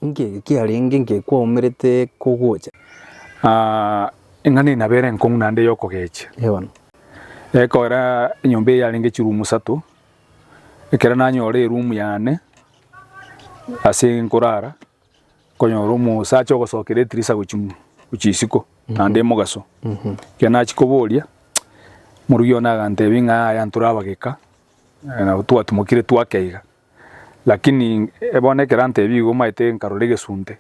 Inki eke kiarenge nki kwaumerete kogocha? Eng'ana eye nabo ere enkong'u naende yokogechia. Ee bono. Ekogera enyomba eye yarenge chirumu isato, ekero nanyora erumu yane ase nkorara, nkonyora omosacha ogosokera etirisa gochia gochia isiko naende mogaso. Ekero nachia koboria, omorugi one agantebia ng'a yaya ntore abageka, nabo twatimokire twakeiga. Lakini bono ekero antebia igo omanyete nkarora egesunte,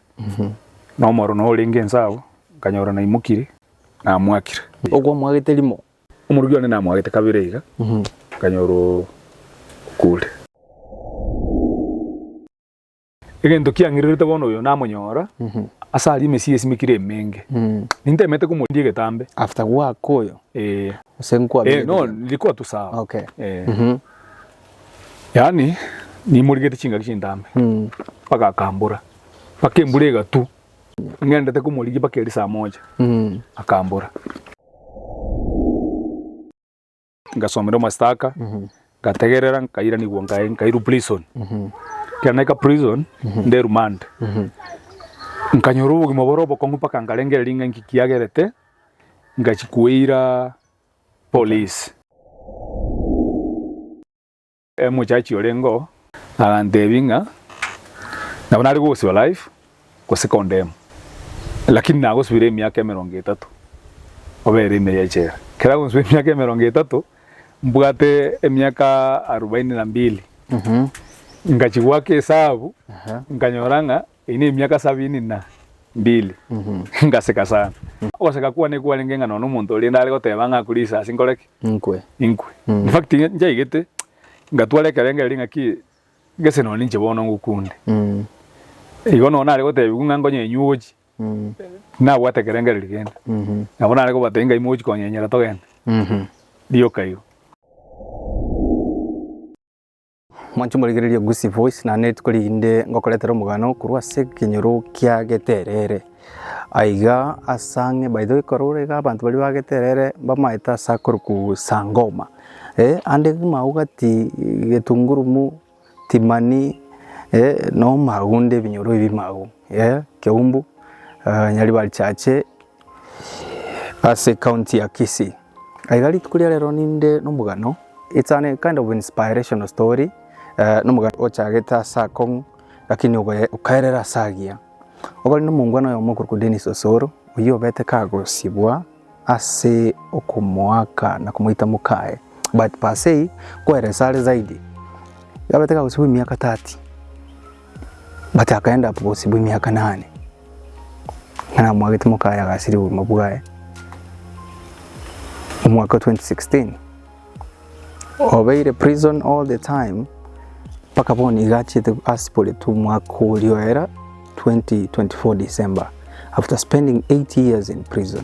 na omoro noo orenge inse abwo, nkanyora naimokire, namwakire. Okwamwagete rimo? Omorugi one namwagete kabere iga, nkanyora okure. Egento kiang'irerete bono oyo namonyora, ase aria emesie esimekire emenge. Nintemete komoria egetambe. After goaka oyo? Eh. Gose nkwabegete Eh, no, kende? nilikuwa tu sawa. Okay. Eh. Yaani, nimorigete chingaki chintambe, mpaka akambora, mpaka embura egatwa, ng'endete komorigia mpaka eria saa moja, akambora. Ngasomera omastaka, ngategerera nkairanigwa nkae nkairwa prison. Ekero naika prison, nde remand, nkanyora obogima bore obokong'u mpaka nkarengereria ng'a inki kiagerete, ngachia koira police. Omochachi orenge oo agantebia ng'a nabo nare gosiba life gose condemn, lakini nagosibire emiaka emerongo etato obere ime y'echela. Ekero agonsibia emiaka emerongo etato, mbwate emiaka arubaini na mbili, ngachia goaka esabu, nkanyora ng'a Eyio nemiaka sabini na mbili. Ngaseka sana. Ogoseka kwane kwarenge ng'a nonya omonto oria nare goteba ng'a akure risasi nkore ki? Nkwe. Inkwe. In fact nchaigete, ngatwara ekerengererio ng'aki gese nonya ninche bono ngokunde. Igo nonya nare gotebiwa ng'a nkonyenywa ogochia, tinabwate ekerengererio kende. Nabo nare kobatebia ng'a imogochia konyenyera togende. Rioka igo. Mwanche morigererie Gusii Voice naende rituko rinde ngokoretera omogano korwa ase ekenyoro kia Geterere. Aiga ase ang'e by the way ekero ore iga abanto baria ba Geterere mbamaete ase akorokwa Sangoma, ande magugati Getungurumu, Timani, nomagunde ebinyoro ebi magu, Keumbu, Nyaribari Chache. Ase ekaunti ya Kisii. Aiga rituko ria rero ninde nomogano, it's an kind of inspirational story, nomogano ochagete ase akong'u lakini okaerera ase agiya. Okore nomongwana oyomo okorokwa Dennis Osoro, oyio obete kagosibwa ase okomoaka na komoita mokaye, but per se nkoeresa are zaidi, yabete kagosibwa emiaka 30. But akaenda up gosibwa emiaka nane, ng'a namwagete mokaye agasiria obogima bwaye omwaka o 2016. Obeire prison all the time mpaka bono iga achete asiboretwe omwaka oria oera 2024 December after spending 8 years in prison.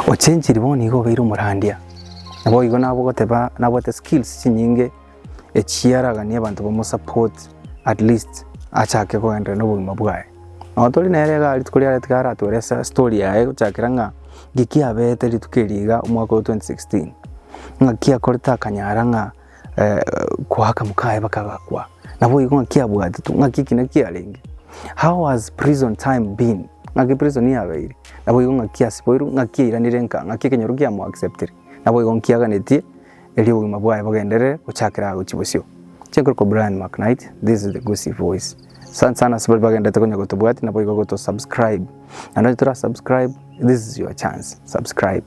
Ochenchiri bono iga obeire omorandia, naboigo nabogoteba nabwate skills chinyinge. echiaraganie abanto bamosupport at least achake kogenderera nobogima bwaye. Nabo tori nere igaa rituko riare tiga aratoerese story yaye gochakera ng'a nki kiabete rituko eri iga omwaka o 2016, ng'aki akorete akanyara ng'a koaka mokaye mpaka agakwa, naboigo ng'aki abwatetwe, ng'aki ekina kiarenge, how has prison time been, ng'aki prison yabeire, naboigo ng'aki asiboirwe, ng'aki airanire nka, ng'aki ekenyoro kiamoacceptire, naboigo nkiaganetie. Erio obogima bwaye bogenderere gochakera gochia bosio. Inche nkorokwa Brian McKnight, this is the Gusii Voice. Asante sana ase baria bagenderete konya gotobwatia naboigo goto subscribe. Naende onye tora subscribe, this is your chance, subscribe.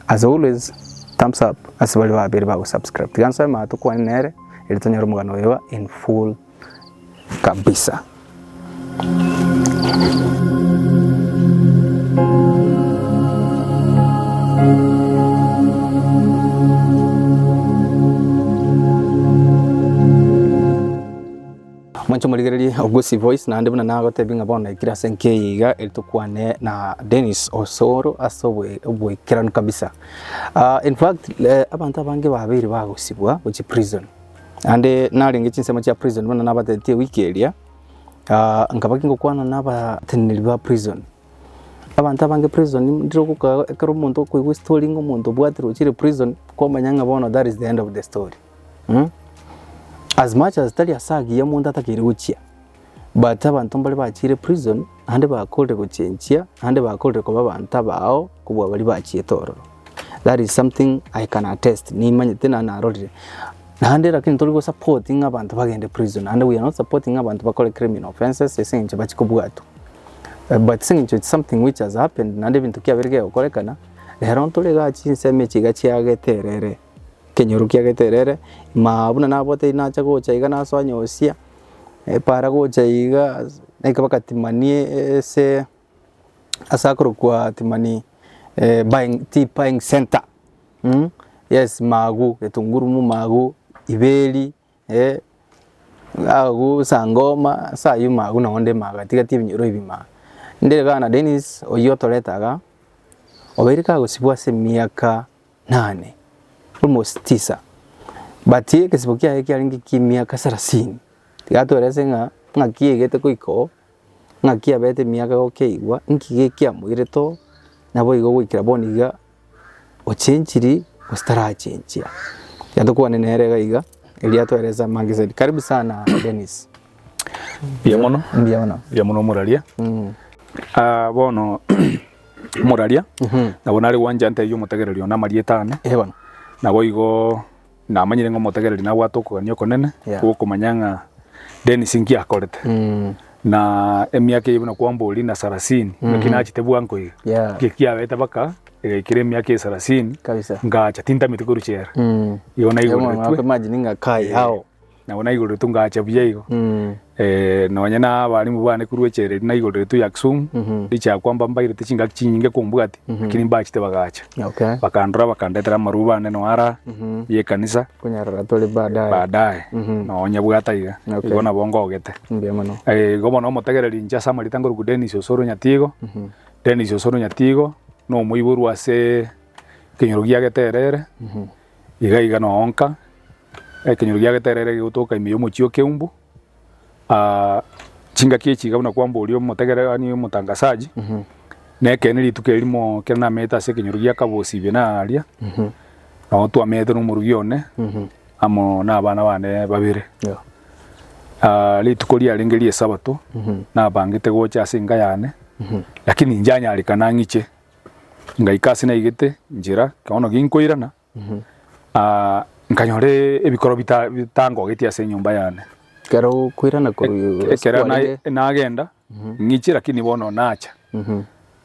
As always, thumbs up ase baria babeire bago subscribe. Tiga nsoe maate tokwane nere, erio tonyore omogano oyo in full kabisa. Mwanche omorigererie o Gusii Voice naende buna nagotebia ng'a bono naikire ase enka eye iga eri tokwane na Dennis Osoro ase oboikeranu kabisa. In fact abanto abange babeire bagosibwa gochia prison. Naende narenge chinsemo chia prison buna nabatebetie ewiki eria, nkaba gingokwana na abateneneri ba prison. Abanto abange prison ndire ogoka ekero omonto okoigwa estory ng'a omonto obwatire ochire prison, kwamanya ng'a bono that is the end of the story. As much as tari ase agiya omonto atakeire gochia, but abanto mbare bachiire prison naende bakorire gochenchia, naende bakorire koba abanto abao kobua baria bachiete ororo. That is something I can attest, nimanyete naende narorire. Naende lakini tori go support ng'a abanto bagende prison, naende we are not supporting ng'a abanto bakore criminal offences ase eng'encho bachie kobwatwa. But ase eng'encho it's something which has happened naende ebinto kiabeire kegokorekana, rero ntore igaa chinsemo echi iga chiagete erere. Ekenyoro kia Geterere, ime buna nabwate nacha gocha iga nasoa nyosia, epara gocha iga naika mpaka Timani ase ase akorokwa Timani buying tea buying center yes Magu, Getungurumu Magu, Iberi. Agwo Sangoma ase ayio magu nonye onde magu gati gati ebinyoro ebi maa. Ndire igaa na Dennis oyio otorete igaa, obeire kagosibwa ase emiaka nane, almost tisa, but egesibo kiaye kiarenge kia emiaka sarasini, tiga atoerese ng'a ng'aki yaigete goika oo, ng'aki abete emiaka gokeigwa, nki gekiamoirete oo, naboigo goikera bono iga. Ochenchiri gose tarachenchia. Tiga tokwane nere iga iga, erio atoerese amange zaidi. Karibu sana Dennis. Mbuya mono. Mbuya mono. Mbuya mono omoraria. Ah, bono omoraria, nabo nare gwancha ntebie omotegereri one amarieta ane. Eh bono. Nabo igo namanyire ng'a omotegereri nabwate okogania okonene, Yeah. gwokomanya ng'a Dennis nki akorete. Na emiaka eye buna kwamboria na sarasini, naki nachete bwango iga. Yeah. Nki kiabete mpaka egaikera emiaka eye sarasini, Kabisa. ngacha tintameti korwa chela. Igo Emo naigoretwe, imagine ng'a kai how. nabo naigoretwe ngacha buya igo. Nonye na abalimu bane korwa echela eria naigoretwe ya Kisumu, richa kwamba mbairete chingaki chinyinge kombwati, lakini mbachete bagacha. Okay. Bakandora bakandetera amaruba ane nonya ara, ya ekanisa. Konyarora tore baadaye. Baadaye, nonya bwata iga, Okay. igo nabo ngogete. Mbuya mono. Igo bono omotegereri inche ase amarita nkorokwa Dennis Osoro Nyatigo, Dennis Osoro Nyatigo, na omoiborwa ase ekenyoro gia Geterere, iga iga noo nka, ekenyoro gia Geterere gegotoka ime ya omochie o Keumbu, chingaki echi iga buna kwamboria omotegereri yaani omotangasaji, na ekeene rituko erimo ekero namete ase ekenyoro gia Kabosi ime naria, nabo twamete na omorugi one, amo na abana bane babere. Rituko riarenge ria esabato, nabangete gocha ase enka yane, lakini inchianyarekana ng'iche, ngaika ase naigete nchera, bono ginkoirana. Nkanyora ebikoro bitangogetie ase enyomba yane. Ekero okoirana korwa Ekero kwarenge nagenda, ng'iche lakini bono nacha.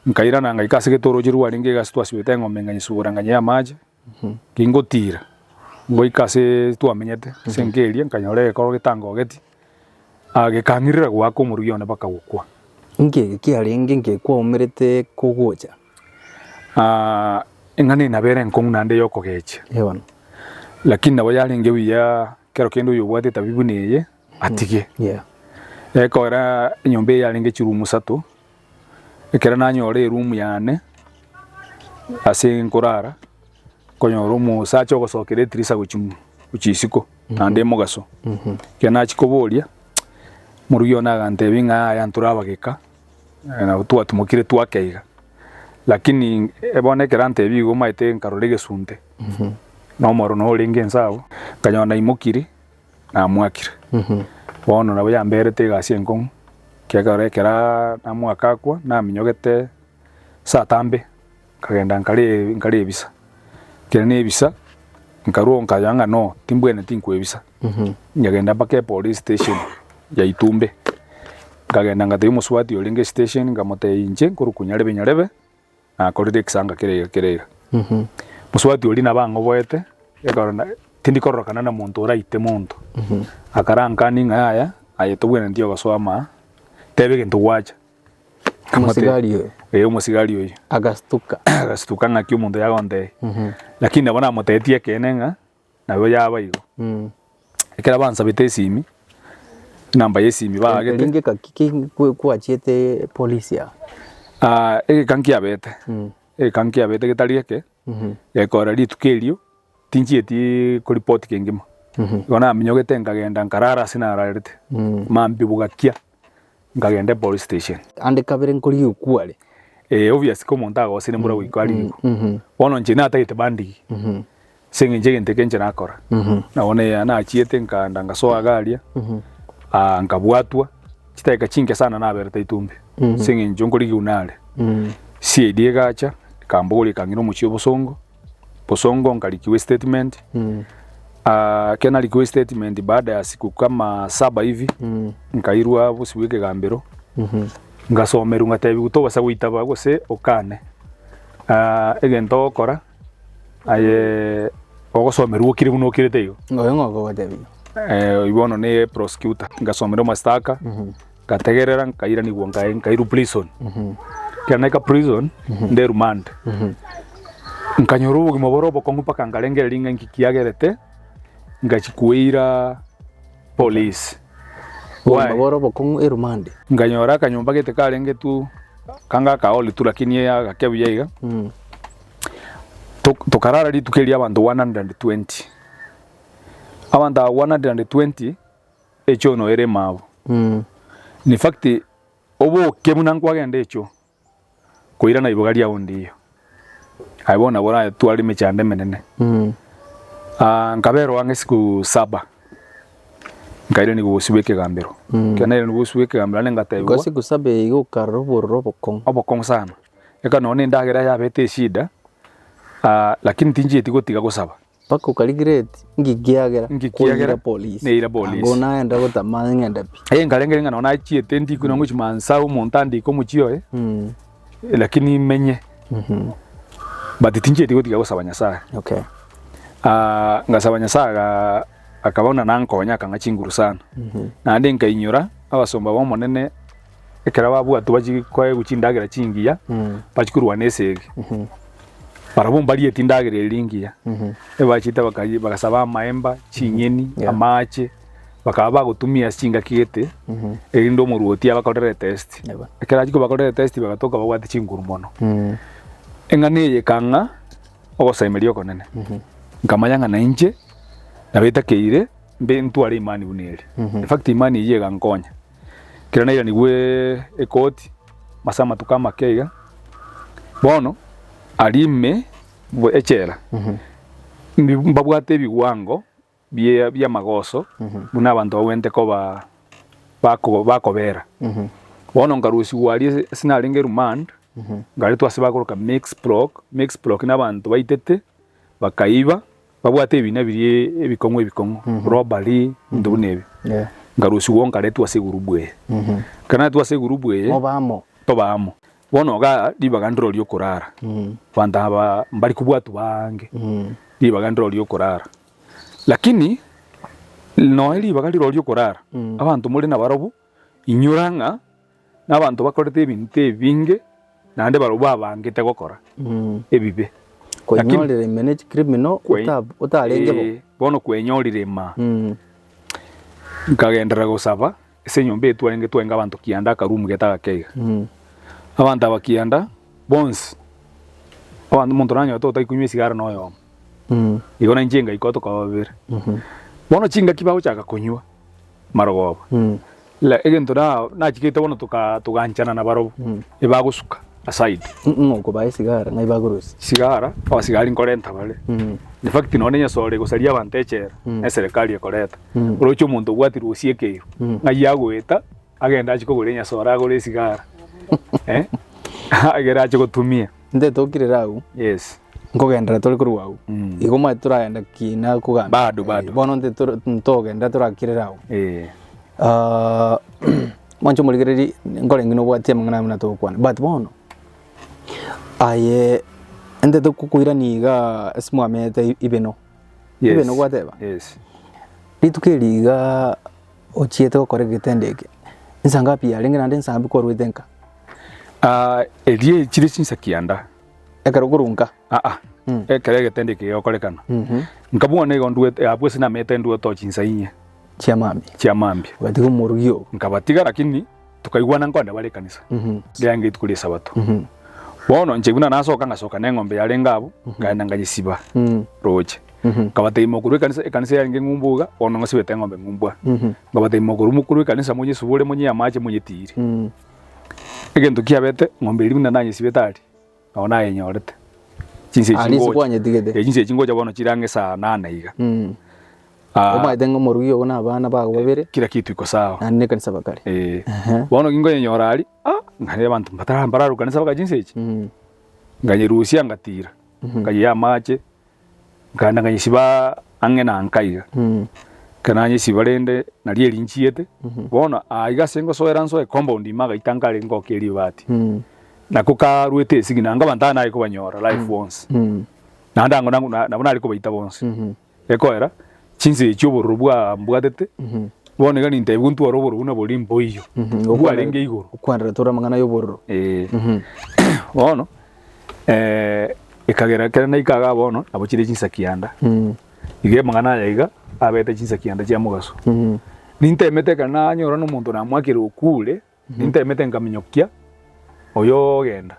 Nkairana ngaika ase getorochi rwarenge iga ase twasibete eng'ombe nkanyesibora nkanyea amache, gingotira, ngoika ase twamenyete ase enka eria nkanyora egekoro getangogeti, gekang'irera goaka omorugi one mpaka gokwa. Inki eke kiarenge nki kwaumerete kogocha? Eng'ana eye nabo ere enkong'u naende yokogechia, Eh bono. lakini nabo yarenge buya kero kende oyobwate etabi buna eye atige. Yeah. Ekogera enyomba eye yarenge chiroom isato, ekero nanyora eroom yane ase nkorara, nkonyora omosacha ogosokera etirisa gochia gochia isiko naende mogaso. Ekero nachia koboria, omorugi one agantebia ng'a yaya ntorabageka. Nabo twatimokire twakeiga, lakini bono ekero antebia igo omanyete nkarora egesunte, na omoro noo orenge inse abwo, nkanyora naimokirie, namwakire. Bono nabo yamberete egasi enkong'u, ekiagera ekero namwaka akwa, naminyogete saa tambe, nkagenda nkare nkarebisa, ekero nebisa, nkarwa nkayora ng'a no, timbwenereti nkoebisa. Nkagenda mpaka epolice station ya Itumbe, nkagenda ngatebia omosubati orenge estation nkamotebia inche nkorokwa nyarebe nyarebe, nakorire ekesanga kere iga kere iga. Mosubati oria nabo ang'oboete, ekero na tindi kororokana na monto oraite monto, akarankania ng'a yaya aye tobwenereti ogosoa amaa, teba egento gwacha. Omosigari oyo. Eh, omosigari oyio. Agastuka. Agastuka ng'aki omonto yagontebia. Lakini nabo namotebetie ekeene ng'a Nabo yaba igo. Ekero bansabete esimi, enamba ya esimi baagete. Eringe gaki ki kwachiete polisi aa? Ah, egeka nkiabete, egeka nkiabete getari eke, gekora rituko erio, tinchieti koripoti kengima. Igo naminyogete nkagenda nkarara ase nararete, mambia bogakia, nkagenda epolice station. Ande kabere nkorigia okware. Eh, obvious ko omonto agosire mbura goika arigwe. Bono inche natagete bandigie. Ase eng'encho egento eke inche nakora. Nabo ne nachiete nkaenda ngasoa iga aria, nkabwatwa, chidakika chinke sana naberete itumbe, ase eng'encho nkorigiwa nare. CID egacha, ekambogoria ekang'ira omochie o Bosongo, Bosongo nkarikiwa estatement, ekero narikiwa estatement baada ya siku kama saba hivi, nkairwa bosio bwa ekegambero, ngasomerwa ngatebiwa tobasa goitaba gose okane, egento ogokora. Aye ogosomerwa okire buna okirete igo. Oyo ng'o ogogotebia? Eh, oyio bono ne prosecutor. Ngasomera omastaka, ngategerera nkairanigwa nkae nkairwa prison. Ekero naika prison, nde remand. Nkanyora obogima bore obokong'u mpaka nkarengereria ng'a inki kiagerete, ngachia koira police. Obogima bore obokong'u erumande. Nkanyora akanyomba gete karenge tu, kanga akaoli tu lakini agake buya iga. Tokarara rituko erio abanto 120. Abanto aba 120 echoo noyo ere emabo. In fact oboke buna nkwagenda echoo koirana iboga riao ndiyo. Aye bono nabo oratware emechando emenene. Nkabera ang'e siku saba nkairaniwa bosio bwa ekegambero. Ekero nairaniwa bosio bwa ekegambero naende ngatebigwa. Igo siku saba eye igo okarora obororo obokong'u. Obokong'u sana. Eka nonya na endagera yabete eshida, lakini tinchieti gotiga gosaba. Mpaka okarigreti nki kiagera Nki kiagera koira polisi. neira polisi. Ango naenda gotama ng'ende pi. Aye nkarengereria ng'a nonya nachiete ndikwe nonya ngochia mansa omonto andike omochie oye, lakini menye. But tinchieti gotiga gosaba Nyasaye. Okay. Ngasaba Nyasaye aga akaba buna nankonya akang'a chinguru sana. Naende nkainyora abasomba ba Omonene. Ekero babwatwa bachie koegwa chindagera chingiya, bachie korwana esegi, barabwo mbarieti endagera eria engiya, ebachete bakayi bagasaba amaemba, chinyeni, Yeah. amache, bakaba bagotumia ase chingaki gete, erinde omorwoti abakorere etest. Eba. Ekero achia kobakorera etest bagatoka babwate chinguru mono. Eng'ana eye ekang'a ogosemeria okonene, nkamanya ng'a nainche nabetakeire mbe ntware imani buna eria. In fact imani eyio egankonya. Ekero nairanigwe ekoti ase amatuko amake iga, bono aria ime echela mbabwate ebiwango bie bi'amagoso buna abanto bagwenerete koba bako bakobera. Bono nkarusigwa aria ase narenge remand, nkaretwa ase bakoroka mixed block, mixed block na abanto baitete, bakaiba. Babwate ebina biria ebikong'u ebikong'u, robbery, ebinto buna ebio. Yeah. Nkarusigwa nkaretwa ase egurubu eye. Ekero naretwa ase egurubu eye, Mobe amo. toba amo. Bono igaa ribaga ndiro riokorara, abanto aba mbari kobwatwa baange, ribaga ndiro riokorara. Lakini, nonya ribaga riro riokorara, abanto more nabarobwo, inyora ng'a Nabanto bakorete ebinto ebinge, naende barobwo babangete gokora ebibe. Lakini Kwenyorire ime ne chicriminal kwe- ota- otarenge bo. Eh, bono kwenyorire imaa. Nkagenderera gosaba ase enyomba eye twarenge twarenge abanto kianda akaroom gete agake iga. Abanto aba kianda bonsi, abanto omonto nanyorete otari konywa esigara na oyomo. Igo nainche ngaika tokaba babere. Bono chingaki bagochaka konywa. marogoba. La egento na nachigete bono toka toganchana nabarobwo, ebagosuka aside. Ng'o okobaa esigara ng'ai bakorusia? Sigara, abasigari nkorenta bare. In fact nonye enyasore egosaria abanto echela, na eserekari ekoreta. Oroche omonto obwatirwe osiekeirwe, ng'ai agoeta, agende achie kogora enyasore agore esigara, eh, egere ache gotumia. Intwe tokirire agwo. Yes. Nkogenderera tore korwa agwo. Igo omanyete toragenda kina kogamba. Bado, bado. Bono intwe toro ntogenderera torakirere agwo. Eh. Mwanche omorigereria nkorenge nobwatie amang'ana aya buna togokwana. But bono, aye intwe tokokoirania igaa ase mwamenyete ibeno. Yes. Ibeno gwateba? Yes. Rituko eri igaa ochiete gokora egetendo eke, nsa ngapi yarenge naende nsa ngapi kwarwete nka? Erio chire chinsa kianda. Ekero okorwa nka? Aa, ekero egetendo eke gegokorekana. Nkabua nigo ndwete abwo ase namete ndwete o chinsa inye. Chia mambia. Chia mambia. Ogatiga omorugi oo. Nkabatiga lakini tokaigwana nkonde bare ekanisa. Riarenge rituko ria esabato. Bono inche buna nasoka ngasoka na eng'ombe yarenge abwo, nkaenda nkanyesiba roche. Nkabatebia mokorwa ekanisa, ekanisa yarenge ng'umbu iga, bono ngasibete eng'ombe ng'umbu aa. Nkabatebia mokorwa mokorwa ekanisa monyesibore monyee amache monyetiire. Egento kiabete, ng'ombe eria buna nanyesibete aria, nabo nayenyorete. Chinsa echi Aria ase ngocha. kwanyetigete. Eh, chinsa echi ngocha bono chire ang'e saa nane iga. Mm. Ah, Omanyete ng'a omorugi ogo na abana bago babere, kila kitu iko sawa. naende na ekanisa bakare. Eh. Ehe. Bono ginkonyenyora aria, ah, nkareba abanto mbatara mbararwa kanisa mpaka chinsa echi. Mm. Nkanyerusia ngatira, nkayea amache, nkaenda nkanyesiba ang'e na nka iga. Mm. Ekero nanyesiba rende nario eri nchiete, bono aiga ase ngosoera nsoe compound ime agaita nkare ngokia ribati. Mm. Nako karwete esegi nanga abanto aba nare kobanyora life bonsi. Mm. Naende ango nango nabo nare kobaita bonsi. Ekoera, chinsa echi obororo bwambwatete, bono iga nintebigwe ntware obororo buna boria mboiyo, bwarenge igoro. Okwanera tore amang'ana y'obororo. Eh. Bono, ekagera ekero naika igaa bono, nabo chire chinsa kianda. Iga amang'ana aya iga, abete chinsa kianda chia mogaso. Nintemete ekero nanyora na omonto namwakire okure, nintemete nkaminyokia, oyo ogenda.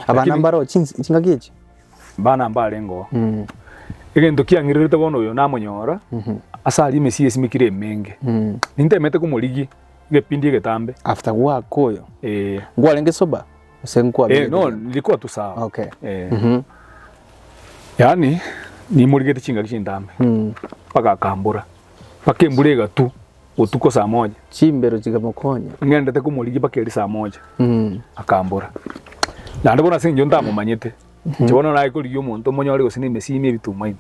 Abana Lakini- mbaro chins- chingaki echi? Bana mbarenge oo. Egento kiang'irerete bono oyo namonyora, ase aria emesie esimekire emenge. Nintemete komorigia egepindi egetambe. After goaka oyo, Eh. nkwarenge sober gose Eh, nkwabegete no, kende? nilikuwa tu sawa. Okay. Eh. Yaani, nimorigete chingaki chintambe, mpaka akambora, mpaka embura egatwa botuko saa moja. Chimbero chikamokonya. Ng'endete komorigia mpaka eria saa moja, akambora. Naende bono ase eng'encho ntamomanyete, inche bono naye korigia omonto omonyore gose na emesii ime ebituma ime.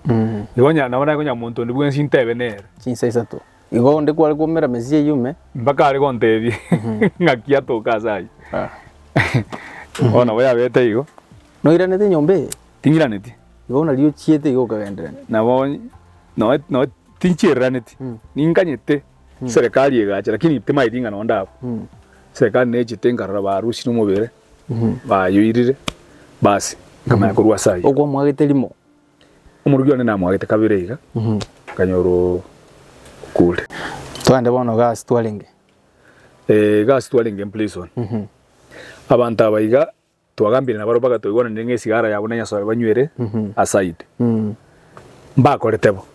Igo onye nabo naye konya monto onde bwensi ntebe nere. Chinsa isato. Igo onde kware koumera mesia eyio ime. Mpaka are gontebia ng'aki atoka ase ayio. Bono nabo yabete igo. Noiranete nyomba eye? Ting'iraneti. Igo nario ochiete igo okagenderera. Nabo noe noe tinchireraneti, ninkanyete serikali egacha lakini timaeti ng'a nonde abwo. Serikali nechete nkarora barusire omobere, bayoirire, basi nkamanya korwa ase ayio. Okwamwagete rimo. Omorugi one namwagete kabere iga, nkanyora okure. Twende bono iga ase twarenge. Iga ase twarenge prison, abanto aba iga Twagambire nabarabwo bagatoigwanania ng'a esigara yabo na Nyasae banywere aside. Mbakorete bo.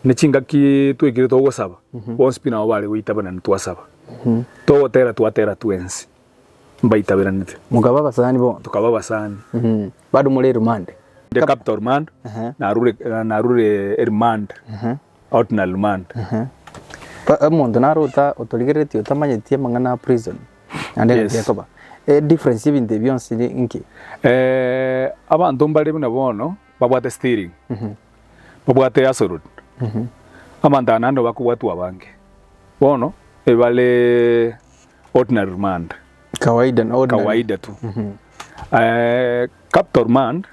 Ne chingaki twaikire togosaba, bonsi pi nabo bare goitaberana twasaba. Togotera twatera twensi, mbaitaberanete. Mokaba abasani bono. Tokaba abasani. Bado more erumande. Inde capital remand, narure narure eremand, ordinary remand. Omonto naro ota otorigereretie otamanyeti amang'ana a prison. Naende Yes. ngaki ekoba. Edifference y'ebinto ebi bionsi ni inki? Abanto mbare buna bono babwate steering, babwate absolute, abanto aba naende bakobwatwa abange. Bono ebare ordinary remand, Kawaida na ordinary. kawaida tu. Capital remand,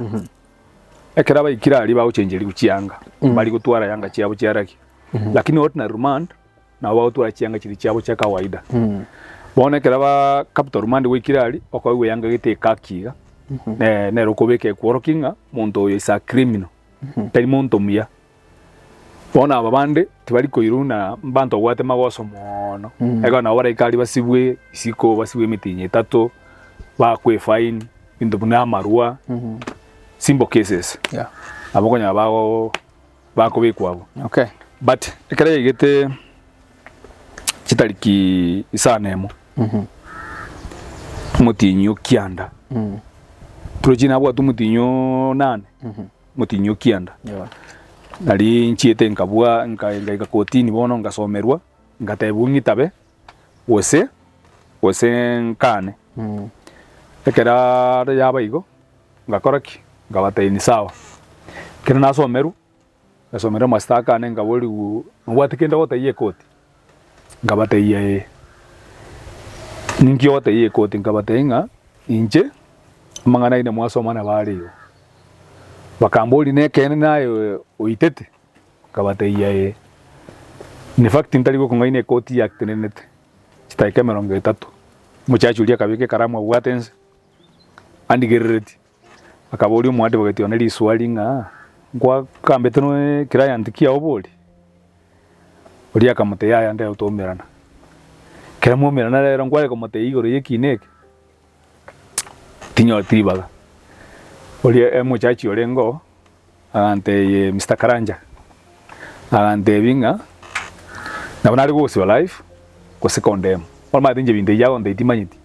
ekero abaikire aria bagochengerigwa chianga, mbari gotwara yanga chiabo chiaragi. Lakini ordinary remand, Nabo bagotwara chianga chiria chiabo chia kawaida. Bono ekero ba capital remand gwaikire aria, okoegwa eyanga gete ekaki iga, ne- nere okobeka ekworokia ng'a monto oyo is a criminal, tari monto muya. Bono aba bande tibari koirwa buna mbanto babwate magoso moono, ekero nabo baraike aria basibwe isiko, basibwe emitinyi etato, bakwe efine, ebinto buna amarwa, simple cases. Yeah. Nabo okonyora bago bakobekwa abwo. Okay. But ekero yaigete chitariki isano emo, omotienyi o kianda, torochi nabwate omotienyi o nane, omotienyi o kianda, Yeah. nari nchiete nkabua nka nkaika kotini bono nkasomerwa, nkatebiwa ng'itabe, gose gose nkane. Ekero yaba igo, ngakora ki? Nkabatebia ni sawa. Ekero nasomerwa, ngasomerwa amasitaka ane nkaborigwa nobwate kende ogotebia ekoti? Nkabatebia ee. Ninki ogotebia ekoti? Nkabatebia ng'a inche amang'ana aino mwasoma nabo are igo. Bakamboria nekeene naye oitete? Nkabatebia ee. In fact ntari gokong'aina ekoti yatenenete chidakika emerongo etato, omochache oria akabeka ekaramu abwate inse. Andigereretie, akaboria omoadvocate one riswali ng'a nkwakambete noe client kiao bori? Oria akamotebia yaya ndero twaumerana. Ekero mwaumerana rero nkware komotebia igoro ya ekina eke, tinyoreti ribaga. Oria omochachi orenge oo, agantebia Mister Karanja, agantebia ng'a nabo nare gosiba life gose condemn. Bono omanyete inche ebinto ebi agontebia timanyeti,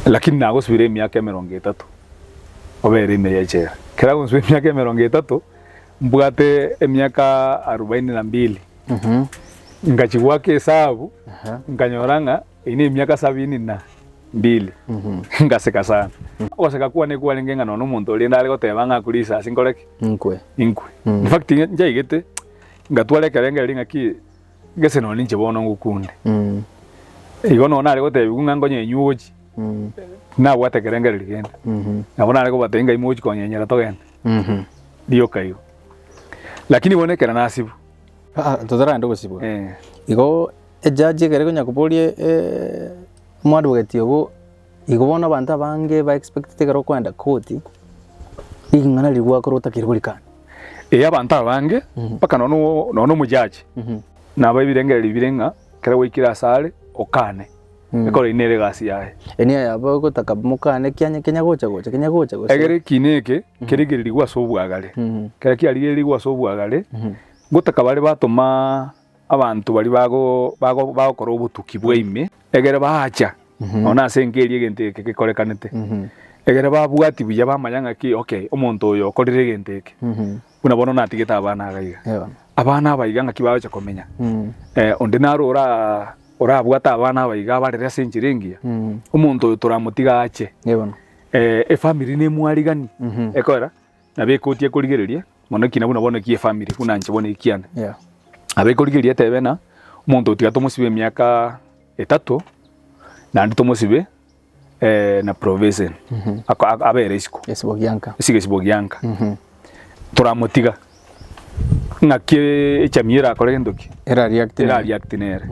lakini nagosibire emiaka emerongo etato. Obere ime y'echela. Ekero agonsiba emiaka emerongo etato, mbwate emiaka arubaini na mbili. Ngachia goaka esabu, nkanyora ng'a eyio ne emiaka sabini na mbili. Ngaseka sana. Ogoseka kwane kwarenge ng'a nonya omonto oria nare goteba ng'a akure risasi nkore ki? Nkwe. Inkwe. In fact nchaigete, ngatwara ekerengererio ng'aki gese nonya ninche bono ngokunde. Igo nonya nare gotebiwa ng'a nkonyenywa ogochia, tinabwate ekerengererio kende. Nabo nare kobatebia ng'a imochi konyenyera togende, rioka igo. Lakini bono ekero nasibwa. Aa totaragenda ogosibwa, igo ejaji ekero ekonya koboria omoadvocate obo, igo bono abanto abange ba expectete ekero okoenda koti, ring'ana riria gwakora otakeire korikana. Ee abanto abange, mpaka nonya nonya omojaji, nabo ebirengererio bire ng'a ekero gwaikire asare, okane. Ekero eyio nere egasi yaye. Enia yabo egotaka mokane kianya kenya gocha gocha kenya gocha gose. Egere ekina eke kerigererigwe ase obwagare. Ekero kiarigererigwe ase obwagare, ngotaka bare batoma abanto baria bago bago bagokora obotuki bwa ime, egere baacha nonya ase enka eria egento eke gekorekanete. Egere babwati buya bamanya ng'aki okay omonto oyo okorire egento eke. Buna bono natigete abana iga iga. Abana aba iga ng'aki bagocha komenya. Onde naro ora orabwate abana aba iga abarere ase enchera engiya, omonto oyo toramotiga ache. Efamiri nemwarigani, ekogera nabo ekoti ekorigereria mono ekina buna bono eki efamiri buna inche bono ekiane. Nabo ekorigereria etebe ng'a omonto oyo tiga tomosibe emiaka etato, naende tomosibe na probation abere isiko. Gesibo gianka. Ase gesibo gianka. Toramotiga ng'aki echamia erakore gento ki? Era react nere. Era react nere.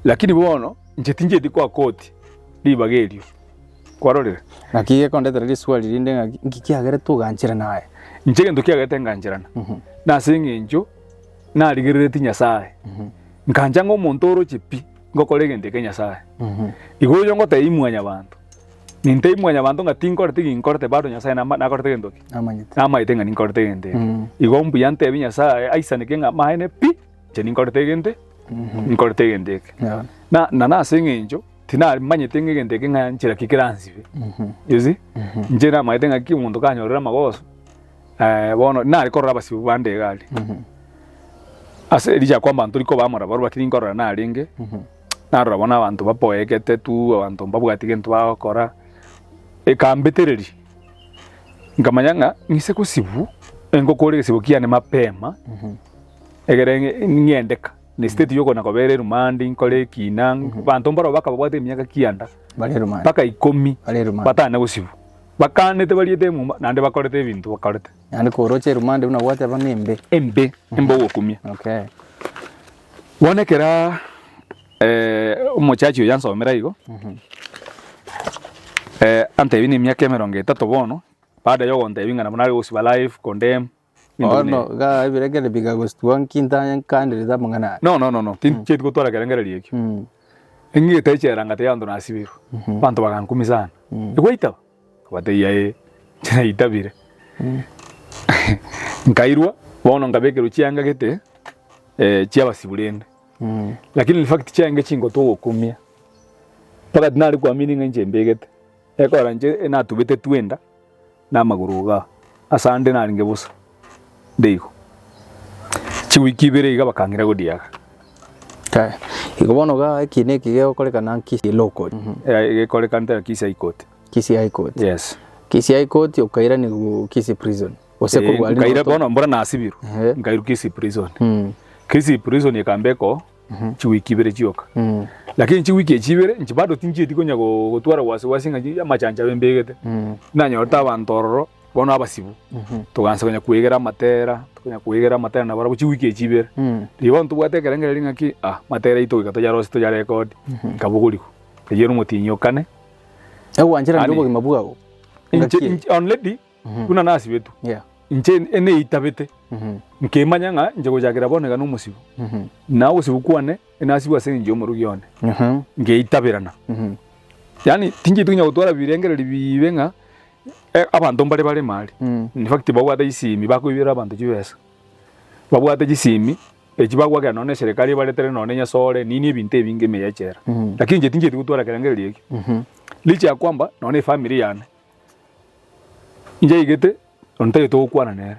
Lakini bono inche tincheti koa koti ribaga erio. Kwarorire? Naki gekondetera riswali rinde ng'aki nki kiagerete ogancherana aye? Inche egento kiagerete ngancherana, nase eng'encho narigereretie Nyasaye, nkancha ng'a omonto oroche pi, ngokora egento eke Nyasaye. Igo oyo ngotebia mwanyabanto, nintebie mwanyabanto ng'a tinkoreti ginkorete bado Nyasaye nama nakorete gento ki? Namanyete. Namaete ng'a ninkorete egento eke. Igo mbuya ntebie Nyasaye aisaneke ng'a amaene pi, inche ninkorete egento ninkorete egento eke. Yeah. Na na nase eng'encho tinamanyete ng'a egento eke ng'a nchera ki keransibe, you see? Inche namaete ng'aki omonto kanyorire amagoso, bono nare korora abasibe bande iga aria. Ase richa kwamba ntori koba amo nabarobwo lakini nkorora narenge, narora bono abanto bapoekete tu, abanto mbabwati gento bagokora, ekambetereria, nkamanya ng'a ng'ise gosibwa, engokora egesibo kiane mapema, egere ng'ende ka, na estate yokona kobera erumande nkore ekina, abanto mbarobwo bakababwate emiaka kianda, Bare erumande. mpaka ikomi, Bare erumande. batane gosibwa, bakanete bariete emuma naende bakorete ebinto bakorete. Yaani koroche erumande buna gwateba nembe. Embe, embe ogokumia. Okay. Bono ekera omochachi oyo ansomera igo, antebia na emiaka emerongo etato bono, baada ya ogontebia ng'a nabo nare gosiba life, condemn, ebinto buna Bono ebi. iga ebirengererio bikagostua nki nta nkanderete amang'ana aya. No no no no, tinchieti gotwara ekerengererio ekio. Eng'igete echela ngatebia abanto nasibirwe, abanto bagankumia sana, egwaitaba? Nkabatebia ee, inche naitabire. Nkairwa, bono nkabekerwa chianga gete chi'abasibu rende. Lakini in fact chiaenge chingotu ogokumia, mpaka tinare kuamini ng'a inche mbegete. Ekogera inche natubetetwe enda na amagoro igaa, ase ande narenge bosa, nde igo. Chiwiki ibere iga bakang'ira godiaga. Okay. Igo bono igaa eki neki gegokorekana Kisii Law Court. Egekorekanete Kisii High Court. Kisii High Court. Yes. Kisii High Court okairanigwa Kisii Prison. Gose Eh, korwa aria nkaira noto- bono mbora nasibirwe Ehe. nkairwa Kisii Prison. Mm. Kisii Prison ekambeka chiwiki ibere chioka. Mm. Lakini chiwiki echi ibere inche bado tinchieti konya go- gotwara wasiwasi ng'a chi- amachanchabe mbegete. Mm. Nanyorete abanto ororo bono abasibu togansa konya kwegera amatera tokonya kwegera amatera nabarabwo chiwiki echi ibere. Mm. Riria bono tobwate ekerengererio ng'aki ah matera aito goika toyarosie toyarekodi nkabogorigwa. Eyio ere omotienyi o kane. Egwancherana Yaani- obogima bwao. Inche Ngaki? inche already buna nasibetwe Yeah. inche eneitabete Mhm. nkemanya ng'a inche gochakera bono iga nomosibo Mhm. na ogosibo kwane enasibwe ase eng'encho y'omorugi one Mhm. ngeitaberana Mhm. yaani tincheti konya gotwara birengererio bibe ng'a abanto mbare bare mari Mm. in fact babwate chisimi bakoibera abanto chibesa babwate chisimi Echi bagwakera nonya neserekari ebaretere nonya enyasore nini ebinto ebinge ime yechela. Lakini inche tincheti gotwara kerengererio ekio. Licha ya kwamba nonya efamiri yane. Inche aigete, onde tagete gokwana nere.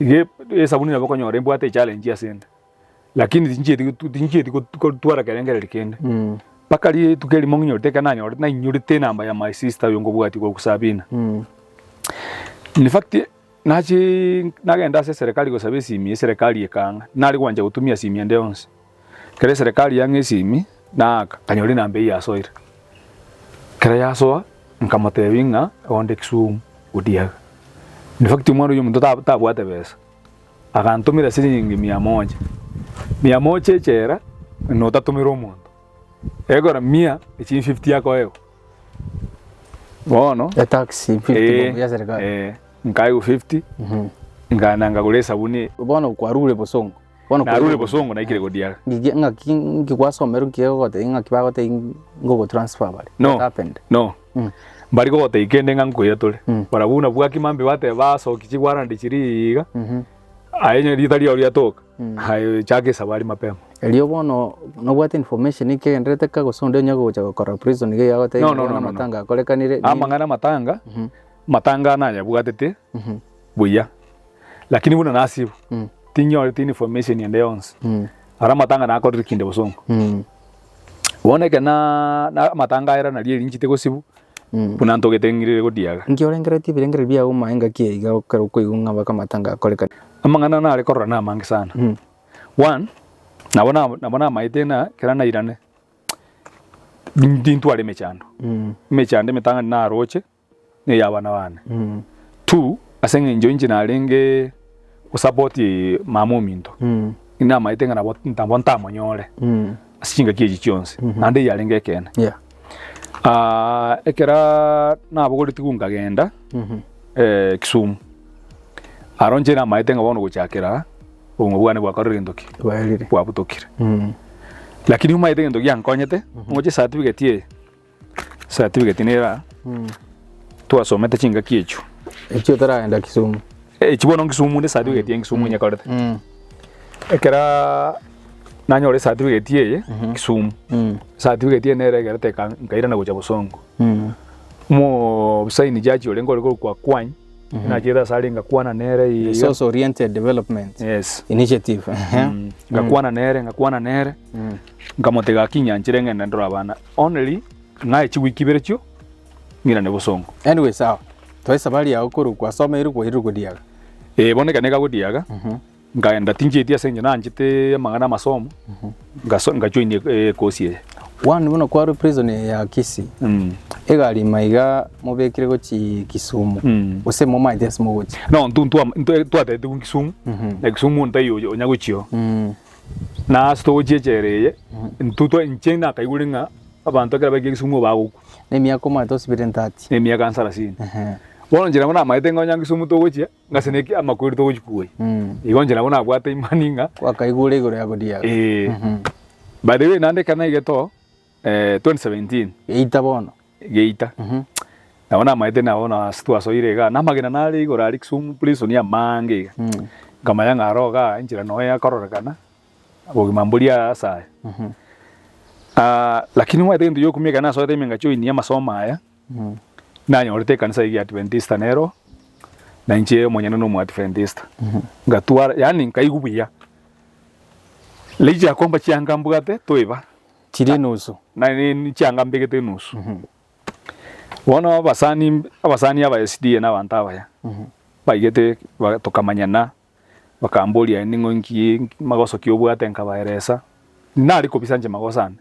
Iga esabuni nabo okonyora embwate echallenge ase ende, lakini tinchieti tinchieti gotwara kerengererio kende. Mpaka rituko erimo ng'inyorete ekero nanyorete nainyorete enamba ya my sister oyo nkobwatia korwa Sabina. In fact, nachii nagenda ase eserekari gosaba esimi, eserekari ekang'a, nare gwancha gotumia simi ende yonsi. Ekero eserekari yang'a esimi, naaka, nkanyora enamba eyio yasoire. Ekero yasoa, nkamotebia ng'a onde Kisumu godiaga. In fact omwana oyio omonto tabwate besa, agantomera siringi mia moja, mia moja echela na otatomera omonto, ekora mia echi fifty akoegwa. Bono Etaxi 50 eh, bob ya serikali. eh, nkaegwa 50 nkagenda nkagora esabuni Bono kwarure bosongo. Bono narure bosongo naikire godiaga. Ngige ng'aki nki kwasomerwe nki egogotebia ng'aki bagotebia ngogo transfer bare. No. What happened? No. Mm. Mbari gogotebia kende ng'a nkoira tore. Mm. Barabwo buna bwaki mambia bateba basokia chigwarandi chiria iga, Mhm. aye onye rieta riao riatoka, Mm. aye chaka esabari mapema. Erio bono nobwate information ekegenderete ka gose onde onye gocha gokora prison iga agotebia No, no, bono no, no, no. amatanga akorekanire. nini? Amang'ana amatanga, Mhm. matanga nayabwatete Mhm. buya, lakini buna nasibwa, Mm. tinyoreti information ende yonsi. Mm. Aro amatanga nakorire kinde bosongo. Mm. Bono ekero na na amatanga aera nario eri nchete gosibwa, Mm. buna ntogete ng'irire godiaga. Nki orengereretie ebirengererio biago omae engaki eye iga ekero okoigwa ng'a mpaka amatanga akorekane? Amang'ana nare korora namange sana. Mm. One, nabo na nabo namaete ng'a ekero nairane, ntintware emechando. Mm. Emechando emetang'ani naroche, na ey'abana bane. Mm. Two, ase eng'encho inche narenge gosupport mama ominto, Mm. namaete ng'a nabo nabo ntamonyore Mm. ase chingaki echi chionsi, naende eyio yarenge ekeene. Yeah. Ekero nabogoretigwe nkagenda Mhm. Kisumu, aro inche namaete ng'a bono gochakera aa, obogima bwane bwakorire gento ki? Bwaerire. Bwabutokire. Mm. Lakini omaete egento giankonyete, ngoche certificate eye, Certificate nere aa, twasomete chingaki echio. Echio otaragenda Kisumu. Echi bono Kisumu nde certificate ya Kisumu nyekorete. Ekera nanyora ecertificate eye Kisumu, certificate eye nere egerete eka nkairana gocha Bosongo. Omosaini judge orenge ore korokwa Akwany, nachete ase are ngakwana nere iga. Resource Oriented Development Yes. Initiative. Ngakwana nere, ngakwana nere, nkamotebia gaki inyanchire ng'ende ndore abana. Only ng'ae chiwiki ibere chio ng'irane bosongo. Anyway sawa, toe esabari yao korwa kwasomeirwe kwairire godiaga. Eh bono ekero nigagodiaga, nkaenda tinchieti ase eng'encho nanchete amang'ana amasomo, ngaso ngajoinia ekosi eye. One buna kwarwa prison eye ya Kisii, egari ime iga mobekire gochia Kisumu, gose momaete ase mogochia? No intwe ntwa intwe twatebetigwe Kisumu, na Kisumu ntaiyo onya gochia oo. Na ase togochia echela eye, intwe twa inche nakaigure ng'a abanto ekero baikire Kisumu bagokwa. Na emiaka omanyete osibire ntati. Na emiaka nsarasini. Bono inche nabo namaete ng'a onye Kisumu togochia, ng'ase neki amakweri togochia koyia. Igo inche nabo nabwate imani ng'a. Kwakaigure igoro ya godiaga. Eeh. By the way naende ekero naigete oo, 2017. Geita bono. Geita. Nabo namaete nabo na ase twasoire igaa, na amagena nare igoro aria Kisumu prison amange iga. Nkamanya ng'a aro igaa enchera noyo yakororekana, obogima mboria ase aya. Lakini omanyete egento giokumia ekero nasoete ime ngajoinia amasomo aya, nanyorete ekanisa ya Adventista nero, na inche omonyene na omoadventista. Ngatwara yaani nkaigwa buya, licha ya kwamba chianga mbwate toiba. Chire enusu. Na chianga mbegete enusu. Bono abasani abasani aba SDA na abanto abaya, baigete tokamanyana, bakamboria aye ning'o inki magoso ki obwate nkabaeresa, nare kobisa inche magoso ane,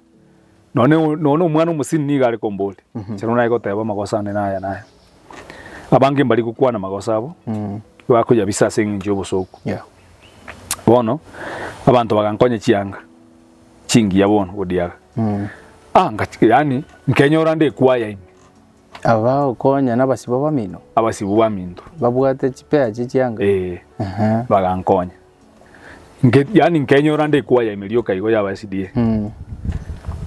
nonye nonye omwana omosini nigo are komboria, inche nabo nare goteba amagoso ane naya naya. Abange mbari gokwana amagoso abo, bakoyabisa ase eng'encho ya obosoku. Bono, abanto bagankonya chianga. chingiya bono godiaga. Ah, ngachika yaani nkenyora nde ekwaya ime. Aba okonya nabasibwa bamino? Abasibwa baminto. Babwate chipea chie chianga? Ee, bagankonya. Nke yaani nkenyora nde ekwaya ime rioka igo yaba SDA.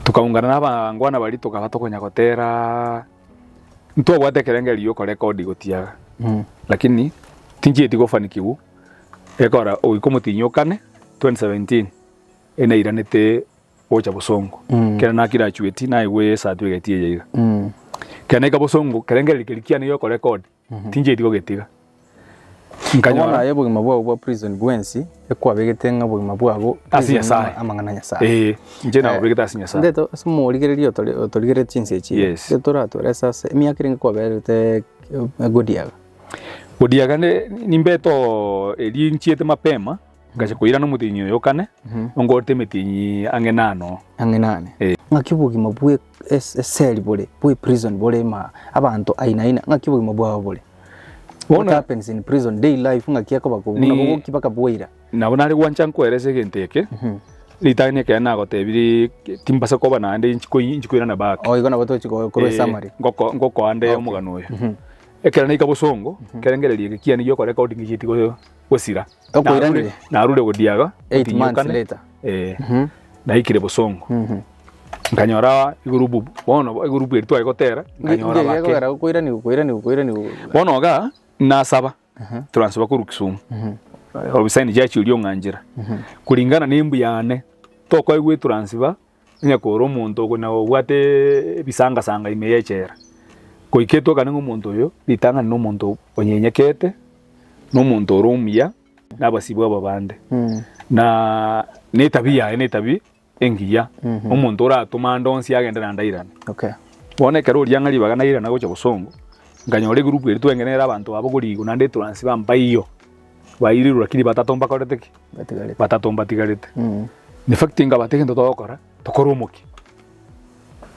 Tokaungana na abangwana baria tokaba tokonya gotera, ntwabwate ekerengerio giokorekodi gotiaga, lakini tinchieti gofanikiwa, gekogera goika omotienyi okane 2017. Enairanete gocha bosongo, kera nakirachueti naigwe esatu egeti eye iga. Kera naika bosongo, kerengererio keria kiane giokorekodi. Tinchieti gogetiga. Bono Nkanyora aye obogima bwao bwa prison bwensi, ekwabegete ng'a obogima bwago Ase prison Nyasaye. amang'ana a Nyasaye. Eh, inche nabobegete ase Nyasaye. Ndeto ase omorigereria otori otorigeretie chinsa echi iga, Yes. ekero toratwere ase emiaka erenge kwaberete godiaga. Godiaga ne nimbete oo eria nchiete mapema, ngacha koirana omotienyi oyo kane, ongorete emetienyi ang'e nane oo. Ang'e nane. Eh. Ng'aki obogima bwe es eseri bore, bwe prison bore ma abanto aina aina, ng'aki obogima bwabo bore? What Bono happens in prison, day life ng'aki ekoba ko buna Ni- bogoki baka bwaira. nabo nare gwancha nkoerese egento eke, ritang'ani ekero nagotebirie timbasa koba naende inchi koi inchi koirana back. Oh igo nabo tochi ko korwa Eh, esummary. ngoko ngokoa nde Okay. omogano oyo. Ekero naika bosongo, ekerengererio eke kiane giokorekodinga gichieti go gosira. Okoiranire? Narure godiaga, Eight months otinyokane, later. eh, naikire bosongo. Nkanyora egurubu bono egurubu eria tware gotera, nkanyora Nge bake. gekogera gokoiraniwa koiraniwa koiraniwa. Bono igaa, nasaba, transfer korwa Kisumu, obisaini chiachi oria ong'anchera, kulingana na embu yane, tokoegwa etransfer, Onye kore omonto okona obwate ebisangasanga ime y'echela, goika etokane ng'a omonto oyo ritang'ani na omonto onyenyekete, na omonto ore omuya, na abasibwa aba bande. Na na etabia yaye na etabia engiya, omonto oratome ande onsi agende naende airane. Okay. Bono ekero oria ng'a ribaga nairana gocha bosongo, nkanyora egroup eria tweng'e nere abanto babo korigwa naende eturansiba mbaiyo, bairirwe lakini batato mbakorete ki? Batigarete. Batato mbatigarete. In fact nkabata egento togokora, tokore omokia,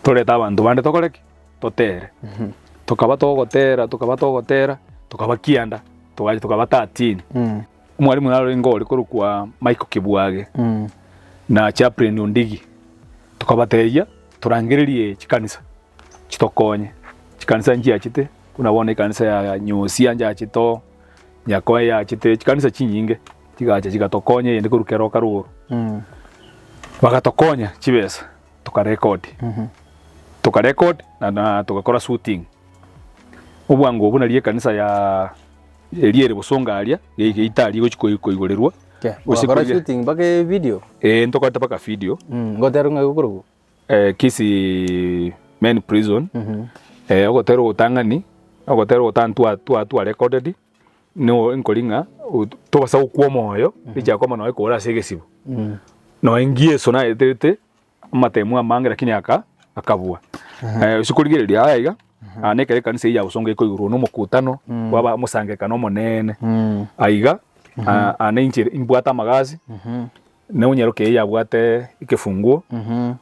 torete abanto bande tokore ki? Totere. Tokaba togotera, tokaba togotera, tokaba kianda, togacha tokaba 13. Omwalimu narenge ore korokwa Michael Kibwage, na Chaplain Ondigi, tokabatebia torangererie chikanisa chitokonye, chikanisa nchiachete, buna bono ekanisa ya Nyosia nchiachete oo, Nyakoe yachete, chikanisa chinyinge chigacha chigatokonya eyende korwa Keroka rogoro. Bagatokonya chibesa tokarekodi, tokarekodi na na togakora shooting. Obwango obwo naria ekanisa ya eria ere bosongo aria, geita aria egochi koi koigorerwa, Okay, gose mwakora koiga- shooting mpaka evideo? eh ntokorete mpaka video. Ngotera ng'a gokorokwa? Kisii men prison, ogotera ogotang'ani, ogotera ogotang'ani twa twa twarecorded, nigo nkori ng'a tobasa gokwa omoyo, richa koma nonya kore ase egesibo. Nonya ngiyeso naeterete amatemo amange lakini aka akabua. Ase korigereria aya iga, aa nekero ekanisa eyio ya bosongo ekoigorwa na omokutano bwaba omosangererekano omonene. Aiga, aa na inche nimbwate amagasi. Na onyaroke eye yabwate ekefunguo,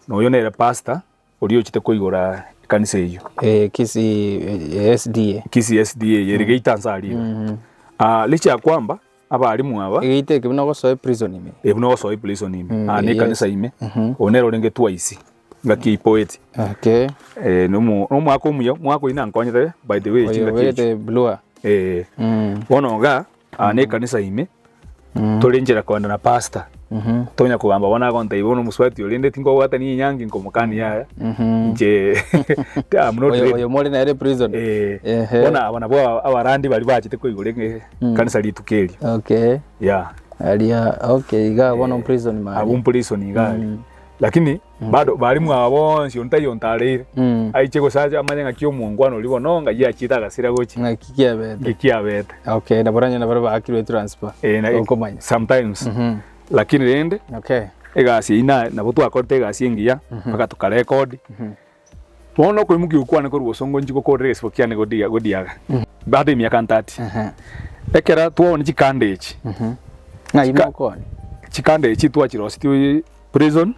na oyo nere pastor oria ochete koigora ekanisa eyio. Eh, Kisii eh, SDA. Kisii SDA ere geita nse aria iga. Ah, licha ya kwamba abalimu aba Egeita eke buna ogosoa eprison ime. eh, buna ogosoa eprison ime aa na yes. ekanisa ime, oyo nere orenge twice ngaki eipoeti. Okay. Eh, nomo nomwaka omuya, omwaka oyio nankonyete by the way Oyo chingaki echio. obegete blue. Eh, bono iga aa na ekanisa ime tore nchera kogenda na pastor tonya kogamba bono agontebia bono omosubati oria rende tinkobwatania enyangi nkomokania yaya inche I'm not Oyo ready. oyo more nere prison. Eh, Ehe. bono aba nabwo abarandi baria bachete koigora enge- ekanisa rituko erio Okay. yeah. Aria okay iga bono prison mari. Abwo mprison iga aria Lakini bado baria mwabo bonsi onde taiyo ontareire, aiche gose ache amanye ng'aki omongwana oria bono ng'ai achiete agasira gochia. Ng'aki kiabete. Ng'aki kiabete. Okay, nabo oranyore nabo baakirwe transfer. Eh, na- Okomanya. Sometimes. Lakini rende, Okay. egasi eyio na nabo twakorete egasi engiya, mpaka tokarekodi. Bono okoimokia okwane korwa bosongo inche gokorera egesibo kiane godia godiaga. Bado emiaka ntati. Ekero twaona chikanda echi, Ng'ai Chika- mokoni? chikanda echi twachirosetiwe prison,